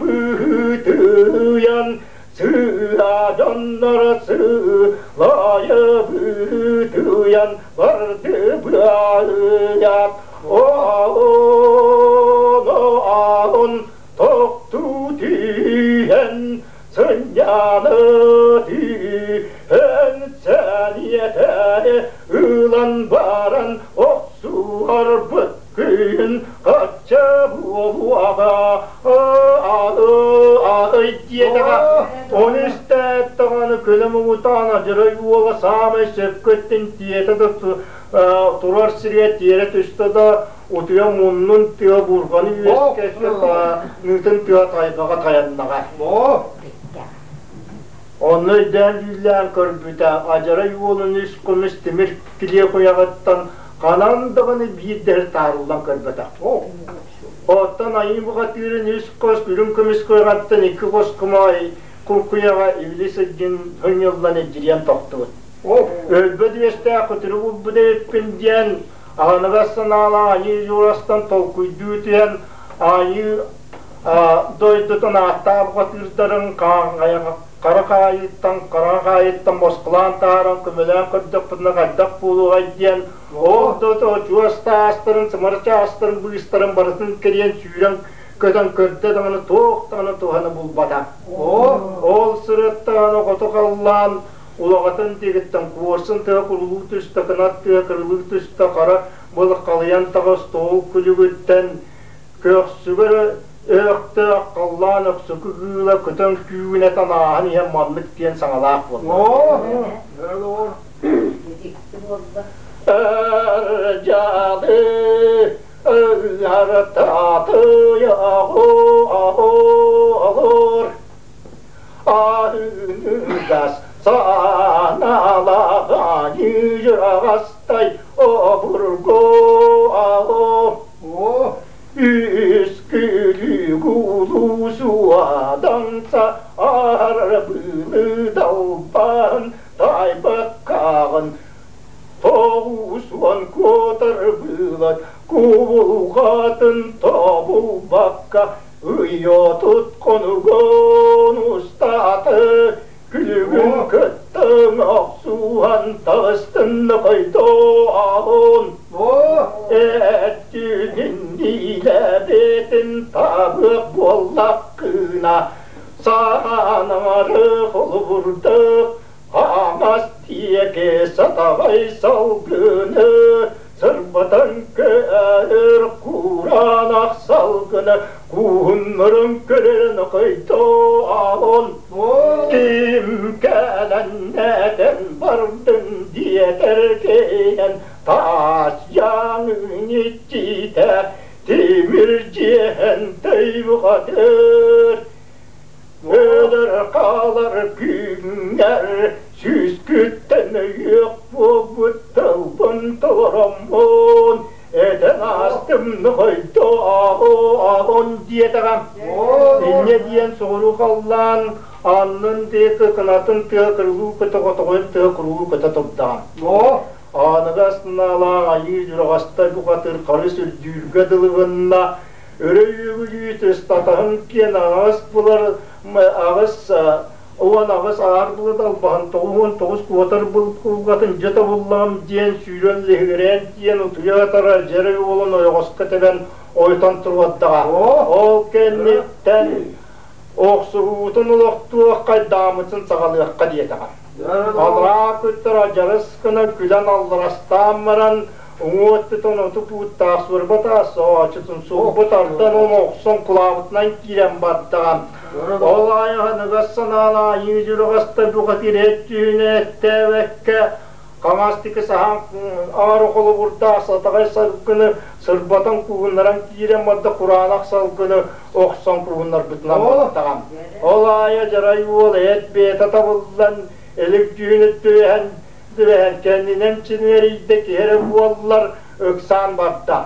быһытыйан. Сыа дьонноро сыылайа быһыытыйан бардыбыайат Оон оон тохтуу түһэн сынньана түһэн сэниэтэ ылан баран охсуһарбыт күн хачча буолуоҕа диэтэҕэ. Ону истээт даҕаны көлө муҥутаан адьырай уола саамай сөпкө өттүн тиэтэ да турар сиргэ тиэрэ түстэ да утуйа муннун тыа бурҕаны үөскэскэ тааныытын тыа тайҕаҕа тайаннаҕа. Онно өйдөөн дьүүллээн көрбүтэ, адьарай уолун үс көмүс тимир килиэ куйаҕыттан ханан даҕаны биир дэһир таарыллан көрбөтөх. Оттон айыы бухатыырын үс хос үрүҥ көмүс куйаҕыттан икки хос кумаай куркуйаҕа ибили сылдьын хынньыллан илдьирийэн тохтубут. Өлбөт үөстээх көтүрү булбут эбиппин диэн аһыныгас санаалаах айыы дьуурастан толкуйдуу түһэн айыы дойдутун ааттаах бухатыырдарын хара хаайыттан хара хаайыттан босхолоон таһааран көмөлөөн көрдөхпүтүнэ хайдах буолуоҕай диэн ол да чуос таастарын сымар чаастарын быыстарын барытын кэриэн сүүрэн көтөн көрдө даҕаны туох даҕаны туһаны булбата. Ол сырыттаҕына хоту халлаан улаҕатын диэкиттэн куорсун тыа курулуу түстэ, кынат тыа кырылыы түстэ, хара былыт халыйан таҕыс тоҕул күлүгүттэн көхсүгэр өөхтөөх халлаан өксөкү кыыла көтөн күүгүнэ танааһын иһэн маннык диэн саҥалаах буолла. Эр-дьаады ыһартаатыйаҕу аһыныгас санаалаҕа ньыгырастай обургу Үскүлүк улуусуаданса арбыны далбан тайбаккаҕын тоҕус уон куотар быылат кубулҕатын тобулбакка Ыйотут хонугун устааты күлүгүн кыттыҥ охсуһан таҕыстын хойдоон Эттүнүн илэбитин табык буоллаххына саанары холобурдук Хаҥас диэки сатаҕай салгыны сырбатан көөр кураанах салгыны кууһуннарын көрөн хойдоон ким кэлэн этэн бардын диэтэр кэйэн таас дьаҥын иччитэ тимир дьиэһэн тайбҕатыр Өлөр хаалар күҥҥэр сүүскүттэн өйүөх буолбут тылбын толороммун этэн аастым нохойдоон диэтэҕэ. Инньэ диэн соҕуруу халлаан аннын диэки кынатын тыа кырылыы көтө хотоҕойун тыа курулуу көтө турдаҕа. Ааныгас наалаах айыы дьураҕастай бухатыыр харыс үрдүүргэ дылы гынна Өрө үөгүлүү тыстатаһын киэн аҕыс булар аҕыс 18 аар былыт албаһын 99 куотар булгатын дьэ тобуллаҕым диэн сүүрэн лиһигирээн тиийэн утуйа атара дьэрэ уолун ойоҕоско тэбэн ойутан туруордаҕа. Ол кэнниттэн охсуһуутун олохтуохха даамытын саҕалыахха диэтэҕэ. Алраа күттэр адьарыс гына күлэн алларастаан баран Уҥуоттутун оту пууттаах суорба таас оочутун суолбу тардан ону охсон кулаабытынан киирэн бардаҕа. Ол аайы санаала айыы дьүрүҕаста бухатыыр эт түүнэ эттээбэккэ хаҥастык саһан аар холобурдаах сатаҕай салгыны сырбатан кууһуннаран киирэн барда кураанах салгыны охсон кууһуннарбытынан бардаҕа. Ол аайы дьарай уол эт бэйэтэ табыллан элик дьүһүнү түбэһэн Түбэһэн кэннинэн чинэрийдэ киһи эрэ буоллар ыксаан барда.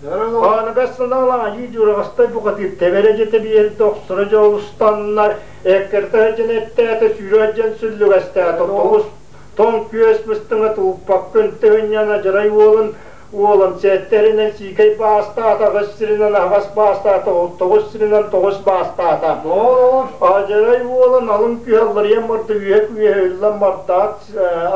Аныгас санаалаах дьураҕастай бухатыыр тэбэрэ дьэтэ биэрдэ охсоро дьолустаннар эккиртэ дьэн эттээтэ сүүрэ дьэн сүллүгэстээтэ тоҕус тоҥ күөс быстыҥа тууппаккын тыһынньана дьарай уолун Уолан сэттэринэн сиикэй баастаата, аҕыс сиринэн аһаҕас баастаата, тоҕус сиринэн тоҕус баастаата. Адьарай уолан алын күһэллэрийэн барда, үөһэ күүһэ үллэн бардаат,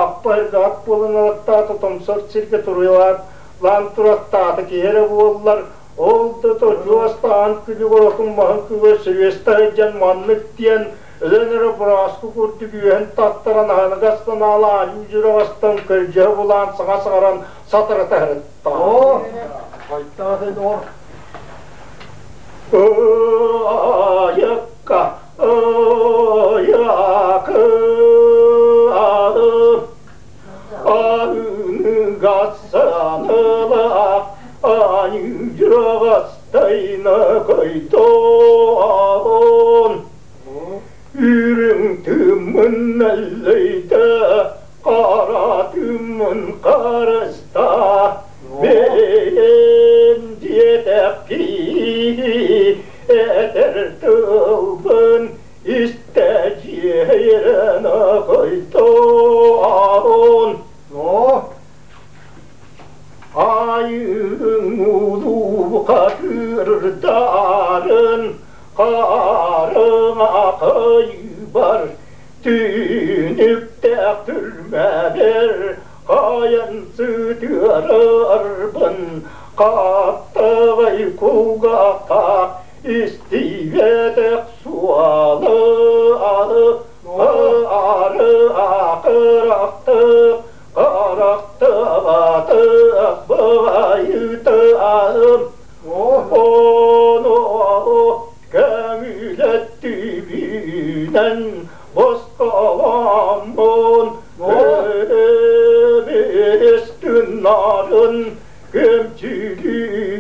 аппа ат буолан алаттаата, томсор сиргэ туруйалаан лаан тураттаата, киһи эрэ буоллар, ол да чуостаан күлүгэр отун маһын күгэр сөрүөстэ сылдьан маннык диэн өлөн эрэ бырааскы курдук үөһэн таттаран аһыныгас санаалаан дьүрэҕэстэн көлдьөһө булаан саҥа саҥаран сатарата сырытта. Айыкка, айакы, аныгасаныла, аньыгастайна көйтоон. Үрүҥ тыммын өллөйдө, Хара тыммын харыста, Бэйэм диэтэх киһи этэр тылбын истэ дьиэйэн хойдоон. Айыҥ улуу хатырдарын харыҥа кыйбар Түүнүктээх түрмэбэр хайан сытыарарбын хаттаҕай кулгаахтаах истибэтэх суолу алы ары акырахтык харахтыбатых быайытыам ону Көмүлэттибинэн босхоломмун Өстүннарын көмчүлүү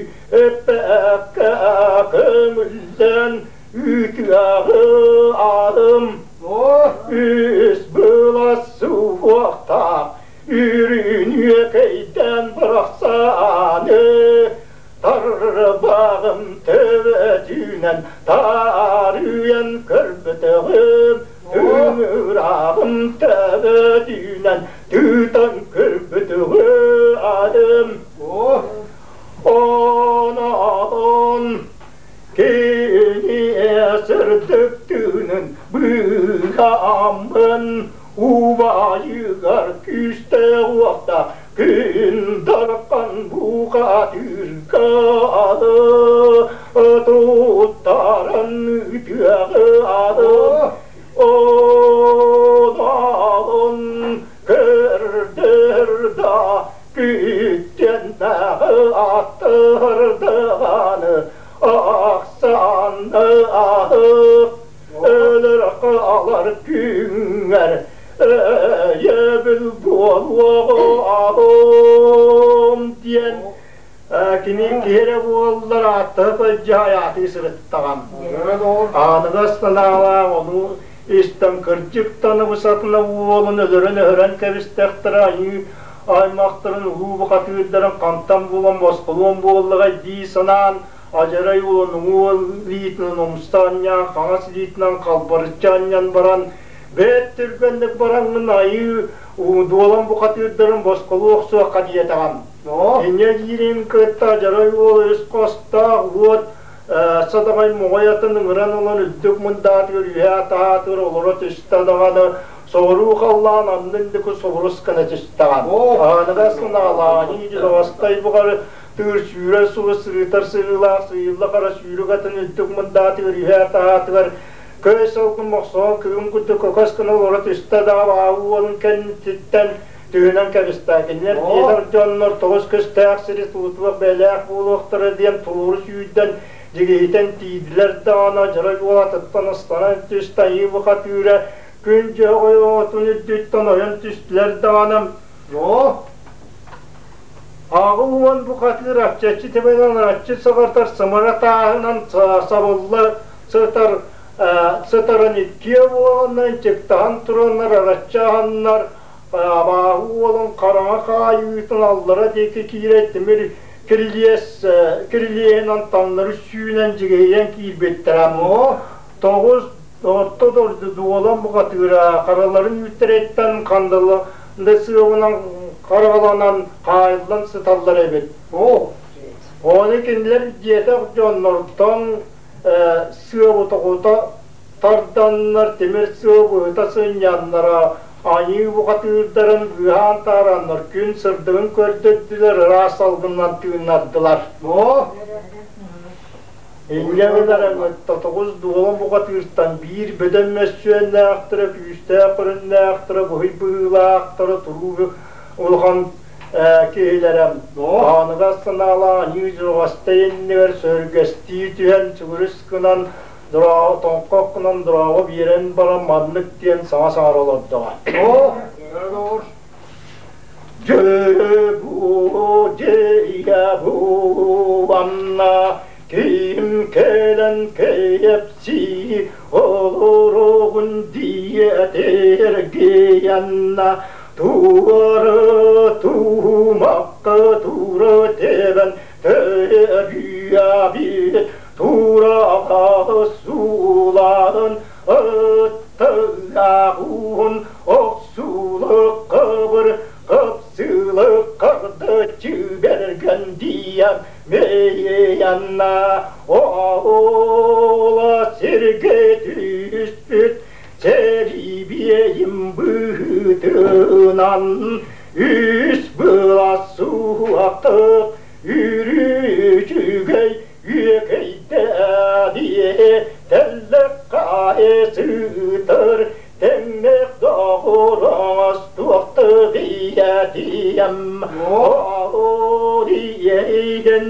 эппэккэ көмүллэн үтүөҕү алым Үс былас суохтаах үрүнүөкэйдэн бырахсааны Тарбаҕым төбөтүнэн таарыйан көрбөтөҕүм, ыҥыраҕым төбөтүнэн тыытан көрбөтөҕүм. Онон кини сырдык тыынын быыһааммын убайыгар күүстээх уохтаах Күн дархан бухатыырга туттаран үтүөҕү онон көрдөр да күттэннэҕи аттырдыҕаны ахсааны өлөр хаалар күҥҥэр Өйөбүл буолуоҕум диэн кини киһи эрэ буоллар ааттаһа сылдьа аатыы сырыттаҕам. Ааныгас санаалаах ону истэн кырдьыктан ыбысатына уолун өлөрөн-өһөрөн кэбистэхтэрэ айыы аймахтарын улуу бухатыырдарын хантан булан босхолуон буоллаҕай дии санаан адьарай уолун уҥуо илиитинэн умса анньан хаҥас илиитинэн халбарыччы анньан баран Бэт түргэнник бараҥҥын айыы дуолан бухатыырдарын босхолуу охсуохха диэтэҕим. Инньэ диирин кытта дьарай уол үс хостоох уот садаҕай моҕой атын ыҥыран ылан үрдүк мындаатыгар үөһэ атаатыгар олоро түстэ даҕаны соҕуруу халлаан аннын диэки собурус гына түстэҕим. Аныгас санаалааныы дьоҕостой буҕары тыыр сүүрэр субу сырыытар сырыылаах сыыйылла хара сүүрүк атын үрдүк мындаатыгар үөһэ атаатыгар Көй сылгын мохсоҕон кыым курдук көкөс гына олоро түстэ да аҕа уолун кэнниттэн түһүнэн кэбистэ. Кинилэр биэтэр дьоннор тоҕус көстөөх сири туутуох бэйэлээх буолуохтара диэн туруору сүүрдэн дьигиһитэн тиийдилэр даҕаны дьарай уол атыттан ыстанан түстэ айыы бухатыыра күн дьөҕөй оҕотун үрдүттэн ойон түстүлэр даҕаны Аҕа уон бухатыыр аччаччы тэбэнэн араччы саҕартар сымара тааһынан сабылла сытар сытарын иккиэ буоланнар ынчыктаһан тураннар араччааһаннар абааһы уолун хараҥа хаайыытын аллара диэки киирэр тимир кирилиэс кирилиэһинэн таҥнары сүүнэн дьигиһийэн киирбиттэрэ тоҕус орто дойду дуолан бухатыыра хараларын үүттэриттэн хандалы сыабынан хараҕаланан хаайыллан сыталлар эбит. Ону кинилэр диэтэх дьоннортон сыабытоҕута тарданнар, тимир сыа быһыта сынньаннара, айыы бухатыырдарын быыһаан таараннар күн сырдыгын көрдөрдүлэр, ыраас салгынынан тыыннардылар. Инньэ гынан тоҕус дуолан бухатыыртан биир бөдөҥ мөссүөннээхтэрэ, күүстээх көрүннээхтэрэ, быһый быһыылаахтара туруу улахан киһилэрэ ааныгас санаалаах аньыы дьурҕастай иннигэр сөргэстии түһэн сүгүрүс гынан тоҥхох гынан дорообо биэрэн баран маннык диэн саҥа саҥара олордоҕо. Дьэ-бу, дьэ-бу, анна ким кэлэн кэпсии олоругун диэтэргиянна туора туумакка тура тэбэн төрүябит тураҕа суулаан ыттыгааҕын охсуулук кыбыр кыпсыылык кырдыччы бэргэн диэн мэйэнна ола сиргэ түспүт сэрибиэйим быһыытынан үс былас суохтук үрүчүгэй үөкэйдээдиэ тэллэххэ сытар тэҥнэх доҕороҥос туохтыгыйа-диэм диэйгин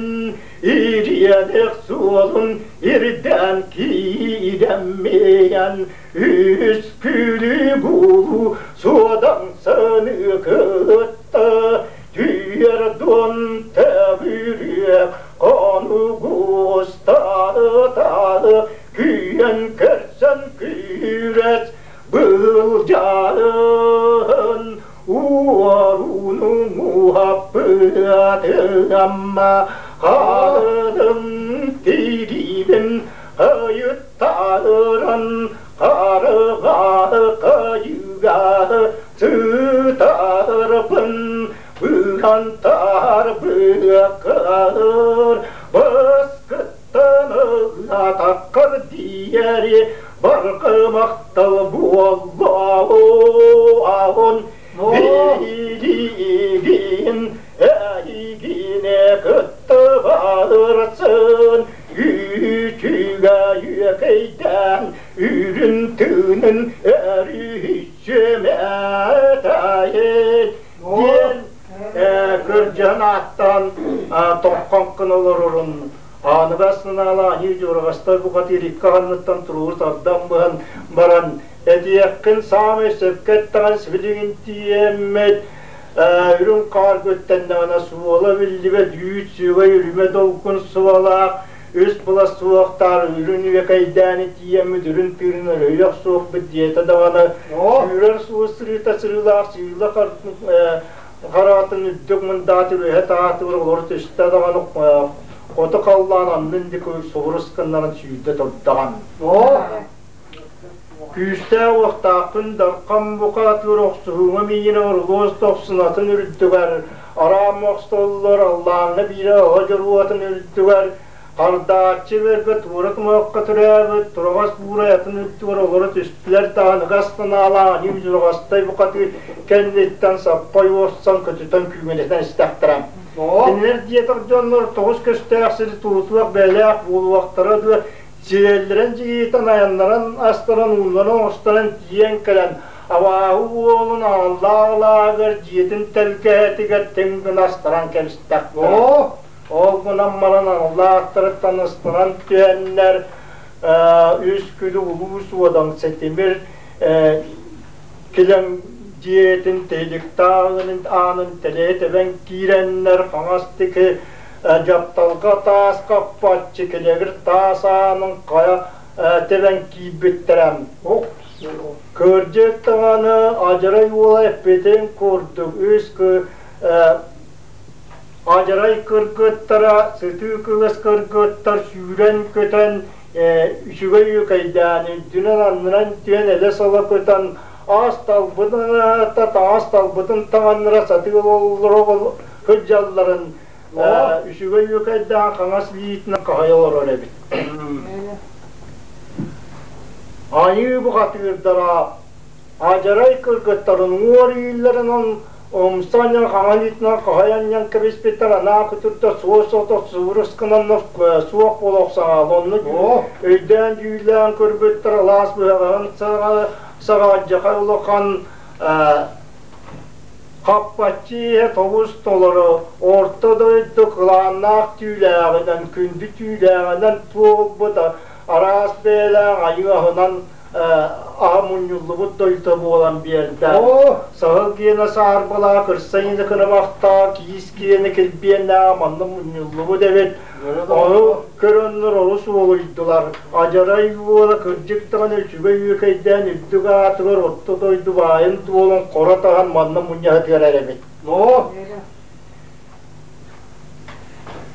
ириэнэх суолун ирдээн киирэммиэн үс күлү булуу суодаҥ сыны кытта түөрдун төбүрүө конугустаатаы күйэн көрсөн күүрэс былдьаһын уоруну муһаппыатыамма хаадым тириибин ыйыттаран харыга кыйыга сытарбын быһантар быакыр быскыттан атаккар диэри баргымахтал буоллаҕын билигин эйигине кытта барсын үчүгэ үөкэйдээн үрүн тыынын өрүһүчүмэтэйит диэн кырдьан ааттаан тоҥхоҥ олорорун ааныгас санаалаах дьураҕастар бухатыыр икки ханныттан туругу тардан быһан баран этиэххин саамай сөпкө эттэҕин сибилигин тиийэммит үрүҥ хаар күттэннэҕинэ суола биллибэт үүт сүөгэй үрүмэ долгун суолаах үс былас суохтаар үрүн үөкэйдээни тиийэммит үрүн тыырын өрөйөх суохпут диэтэ даҕаны сүүрэр суол сырыыта сырыылаах сыыла хараатын үрдүк мындаат үөһэ таатыгар олоро түстэ даҕаны хоту халлаан аннын диэки субурус гыннаран сүүрдэ турдаҕан Күүстээх уохтаахпын Дархан бухаатыгар охсуһууга миигин орулуос дохсунатын үрдүгэр, араам охсоллор аллааҥҥа биирэ оһо дьоруотун үрдүгэр, хардааччы бэргэ туора тумуохха төрөөбүт тураҕас буурайатын үрдүгэр олоро түстүлэр даҕаны ыгас санаалаах аньыы дьураҕастай бухатыыр кэнниттэн саппай уорсан көтүтэн күүгэнэтэн истэхтэрэ. Кинилэр диэтэх дьоннор тоҕус көстөөх сири туутуох бэйэлээх буолуохтара дуо Сиэллэрин дьигиитэн айаннаран астаран уулларын оҥостон тиийэн кэлэн абааһы уолун ааллаах-алааһыгар дьиэтин тэлгэһэтигэр тиҥ гына астаран кэбистэхтэрэ. Ол гынан баран ааллаахтарыттан ыстанан түһэннэр үс күлү улуус уодан сэтимир килэҥ дьиэтин тиһиликтааҕын аанын тэлэйэ тэбэн киирэннэр хаҥас тики дьапталга таас хаппаччы килэгир таас аанын хайа тэбэн киирбиттэрэ. Кырдьык даҕаны адьарай уола эппитин курдук үс адьарай кыргыттара сытыы кылыс кыргыттар сүүрэн-көтөн үчүгэй үөкэйдээн үрдүнэн-аннынан түһэн элэ-сала көтөн ас талбытын таҥас талбытын таҥаннара сатыы олорор сылдьалларын үчүгэй үөкэйдээх хаҥас илиитинэн хаһыйа олорор эбит. Айыы бухатыырдара адьарай кыргыттарын уор ииллэринэн умса анньан хаҥан илиитинэн хаһай анньан кэбиспиттэр анаа күтүрдэ суос ото суурус гынан суох буола охсоҥаал онну өйдөөн дьүүллээн көрбүттэр алаас быһаҕаһын саҕа саҕа алдьархай улахан Хаппаччы иһэ тобус толору орто дойду кылааннаах түүлээҕинэн, күндү түүлээҕинэн туолбута араас бэйэлээх айыы аһынан аһа мунньуллубут дойду буолан биэрдэ. Саһыл гиэнэ саарбалаах, кырса иэнэ кынабахтаах, киис киэнэ килбиэннээх манна мунньуллубут эбит. Ону көрөннөр олус уолуйдулар. Адьарай уола кырдьык даҕаны үчүгэй үөкэйдээн үрдүк аатыгар орто дойду баайын дуолун хоро таһан манна мунньаһытыгар эрэбит.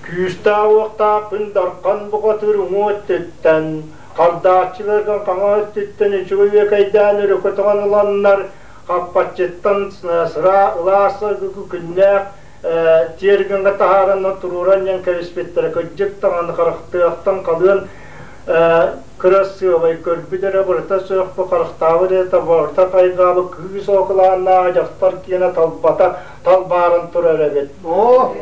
Күүстээх-уохтаах күн Дархан бухатыыр уҥуо өттүттэн, хардааччыларгын хаҥа өттүттэн үчүгэй үөкэйдээн өрөкөтөҕөн ыланнар, хаппаччыттан сыра ылаас күннээх тиэргэҥҥэ таһаараннар туруоран диэн кэбиспиттэрэ кырдьык даҕаны харахтыахтан халыан кырасыабай көрбүт эрэ барыта суохпу харахтаабыт эрэ барыта хайҕаабыт кыыс оокулааннаах дьахтар киэнэ талбата талбааран турар эбит.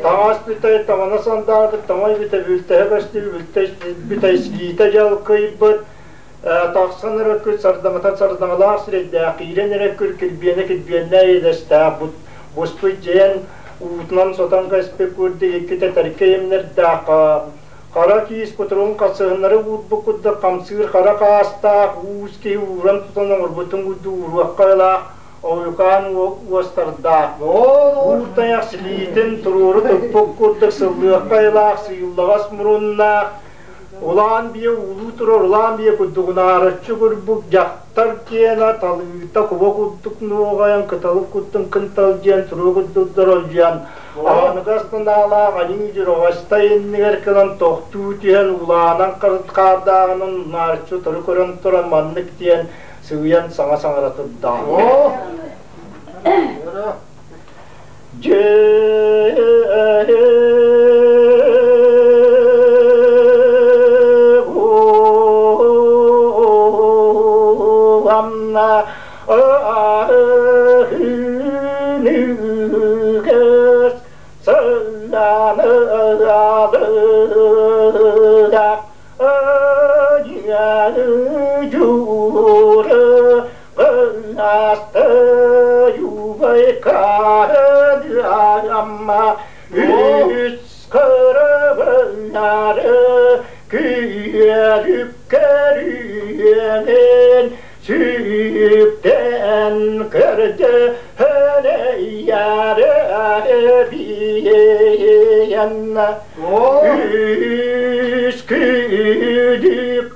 Таҥас бүтэй таҥана сандаарбыт таҥай бүтэ бүлтэһэ көстүү бүтэй сиитэ дьалкыйбыт тахсан эрэ күн сардаҥата сардаҥалаах сирэйдээх киирэн эрэ күр килбиэнэ килбиэннээх иэдэстээх буспут дьиэн уутунан сотон кэспит курдук икки тэтэркэ имнэрдээх хара киис кутуругун хасыһыннары уурбут курдук хамсыыр хара хаастаах уус киһи ууран тутан оҥорбутун курдук ууруохха айылаах ойукаан уостардаах уур тайах силиитин туруору туппут курдук сыллыахха айылаах сыыллаҕас муруннаах Улаан биэ уулуу турар улаан биэ курдугунаараччы курбук дьахтар киэнэ талыыта куба курдук нуоҕайан кыталык куттун кынталдьыйан туруо курдук доролдьуйан аһыныгас санаалаах аньыы дьураҕастай иннигэр кэлэн тохтуу түһэн улаанан хаардааҕынан унаарчы утары көрөн туран маннык диэн сыыйан саҥа саҥара турда. Дьэ Үс кырыбыннары күөлүк-көрүөмүн сүктэн көрдөһөнөйяры биэн Үс күлүк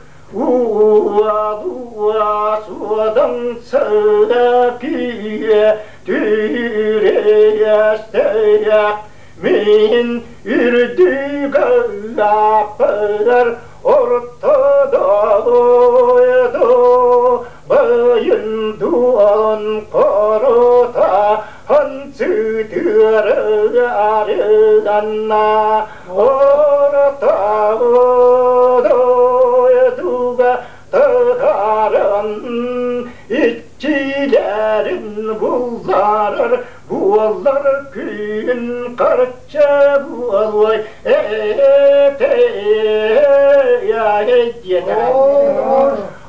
Уа-дуа суодан сыа күйе түрейэстэйэх мин үрдүк ыллааппар орто дойду байын дуон хорута ханцытыарыганна орто дойдуга тыгарын иччилэрин булларар буоллар күн харчы буолуой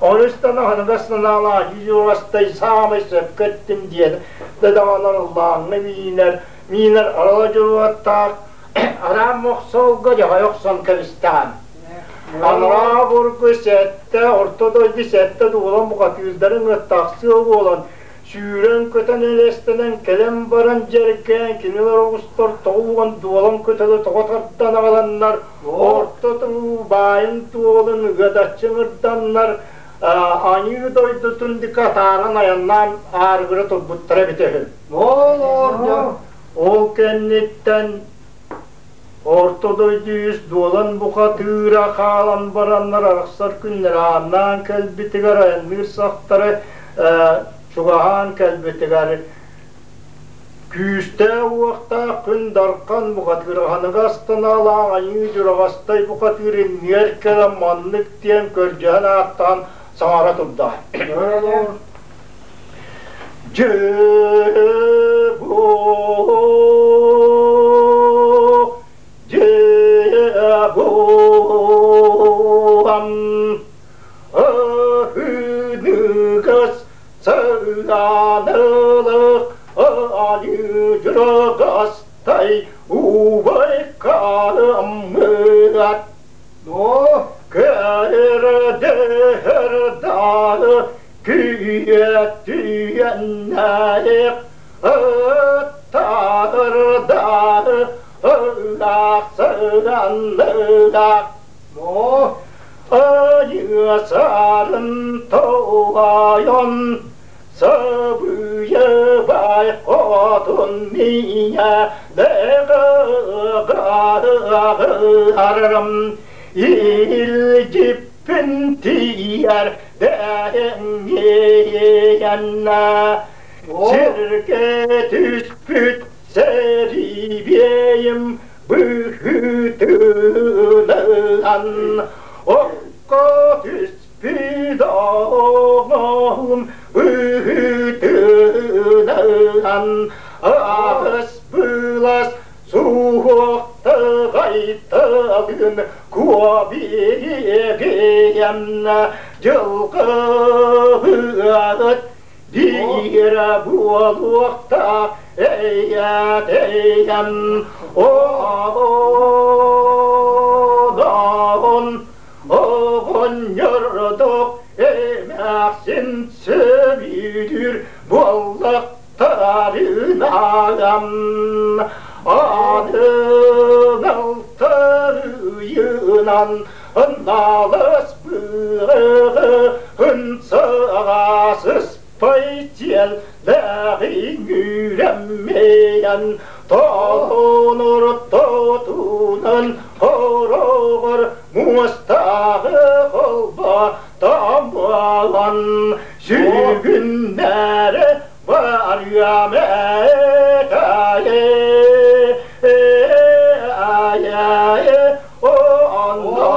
Орустан аһыныгас санаалаах юрастай саамай сөпкө эттим диэн дадаҕанар ыллааҥҥа миинэр миинэр арала дьуруоттаах араам мохсоолго дьаһай охсон кэбистэҕин. Анараа бургу сэттэ орто дойду сэттэ дуолан бухатыырдарын ыттахсыа буолан сүүрэн-көтөн элэстэнэн кэлэн баран дьэргээн кинилэр оҕустар тоҕо уган дуолан көтөлө тоҕо тардан аҕаланнар орто туу баайын туолун ыгадаччы ыҥырданнар аньыы дойдутун дика атааран айаннаан аарыгыра турбуттара эбитэ үһү. Ол кэнниттэн Орто дойду үс дуолан бухатыыра хаалан бараннар арахсар күннэрэ ааннаан кэлбитигэр айанныыр сахтары Чугаһаан кэлбитигэр күүстээх-уохтаах күн Дархан бухатыырханыга астанаалаах Айыы Дьураҕастай бухатыыр иннигэр кэлэн маннык диэн көрдөһөн ааттаан саҥара турда. Дьэ бу дьэ бу Аһыныгас сыаналык Алыдьыргастай убай калыммыат Кэрдэһэрдары күйэттүйэннээх Ыттардары ылаахсыганныгах Айыасарын тоҕойон сабыйыбай хотун миҥэ арым илдьиппин тиийэр дэһэҥҥиэннэ сиргэ түспүт сэриибиэйим быһыытынан окко түспүт оҥоһум быһыытынан аҕыс былас суһуохтаҕайталын куобиэгийэн дьылҕа быаҕыт биирэ буолуохтаах эйэтэйэн оҕоноон оҕонньордох эмээхсин сөбүлүүр буоллахтарынаан аны алтарыйынан налас быһын саҕасыс Пайтиэллээҕиҥ толонор тотунан хороҕор муостааҕы холбо тамалан сүгүннэри барыам этае онно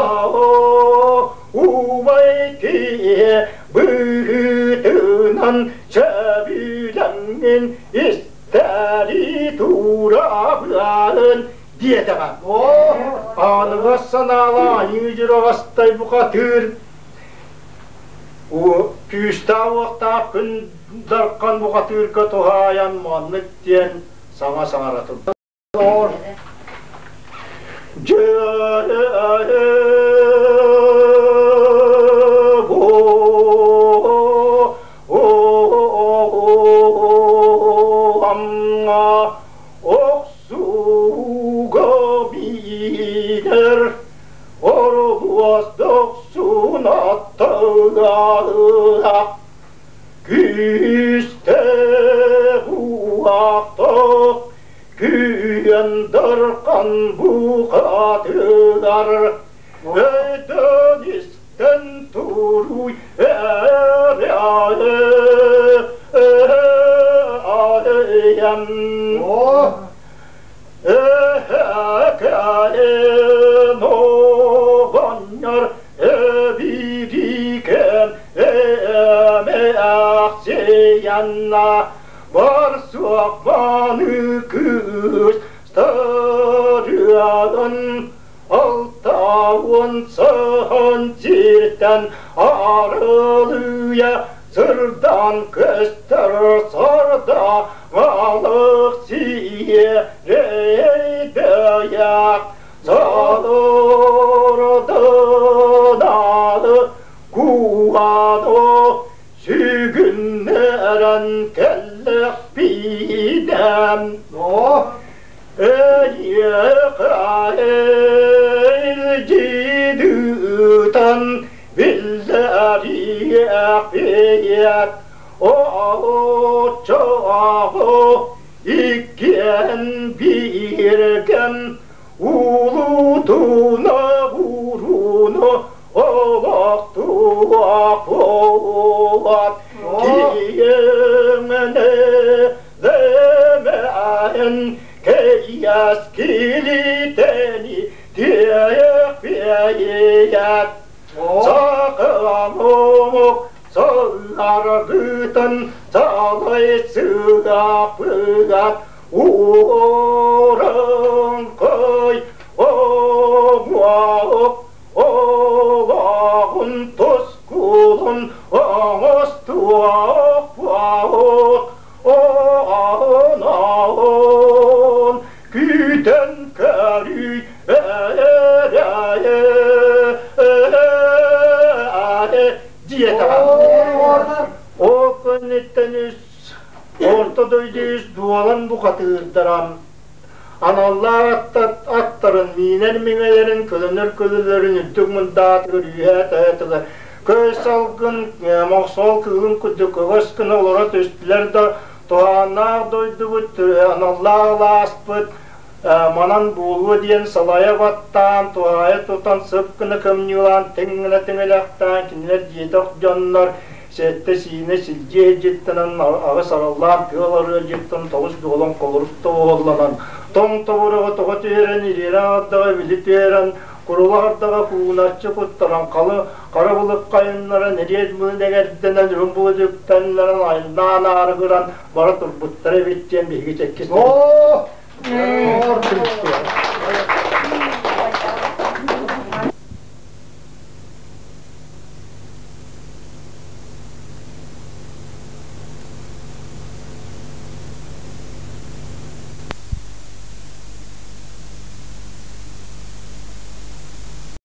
убай киһи быһыытынан сөбүлэҥҥин истэри туурабыан диэтэҕэ. Аныгас санаалаах айыы-дьураҕастай бухатыыр күүстээх-уохтаах күн Дархан бухатыырга туһаайан маннык диэн саҥа саҥара турда. Охсууга биитэр оруос дохсун аттыга күүстээх уохтаах Күйэн дархан бухатыгар өйдөн истэн туруй ээйэм Эһэкээн оҕонньор эбиитикэн эмээхсийэнна Бар суох мааны кыыс старыадан 60 сахан сиртэн арылыйа сырдан көстөр сарда малык сиэрэйдэйэх Задордыналы куадо Сүгүннэрэн кэллэхпиинэн эйиэхэ илдьидыытан биллэриэхпиэт оччоҕо иккиэн бииргэм улуутуна ууруну олохтуохпут киһи Кэскилитэни тиэйэхпиэйиэт Сахамомук сылларгытын салай сыгапыгат Уорыҥкый омуок олоҕун тускулун оҥостуох Оон күүтэн көрүй диэтэҕэ. Ол кэнниттэн үс орто дойду үс дуолан бухатыырдарам аналлаах аттарын миинэр миҥэлэрин көлөнөр көлөлөрүн үрдүк мындаатыгар үөһээ таһыатыгар көй салгын мохсоол кыылын курдук көҕөс гына олоро түстүлэр да туһааннаах дойдубут аналлаах алааспыт манан буолуо диэн салайа баттаан туһаайа тутан сып гына кымньыылаан тэҥ гына тиҥилэхтээн кинилэр диэтэх дьоннор сэттэ сиинэ силдьиэ илдьиттэнэн аҕыс араллаан тыал арыалдьыттан тоҕус дуолан холорук тоҕуһулланан тоҥ тобуруга тоҕо түһэрэн ириэрэ ардаҕа били түһэрэн курула ардаҕа кууначчы куттаран халы хара былык хайыннаран эриэт мыын эҥэрдэнэн үрүҥ былыт үктэннэрэн айаннаан аарыгыран бара турбуттар эбит диэн биһиги чэккис
Оо!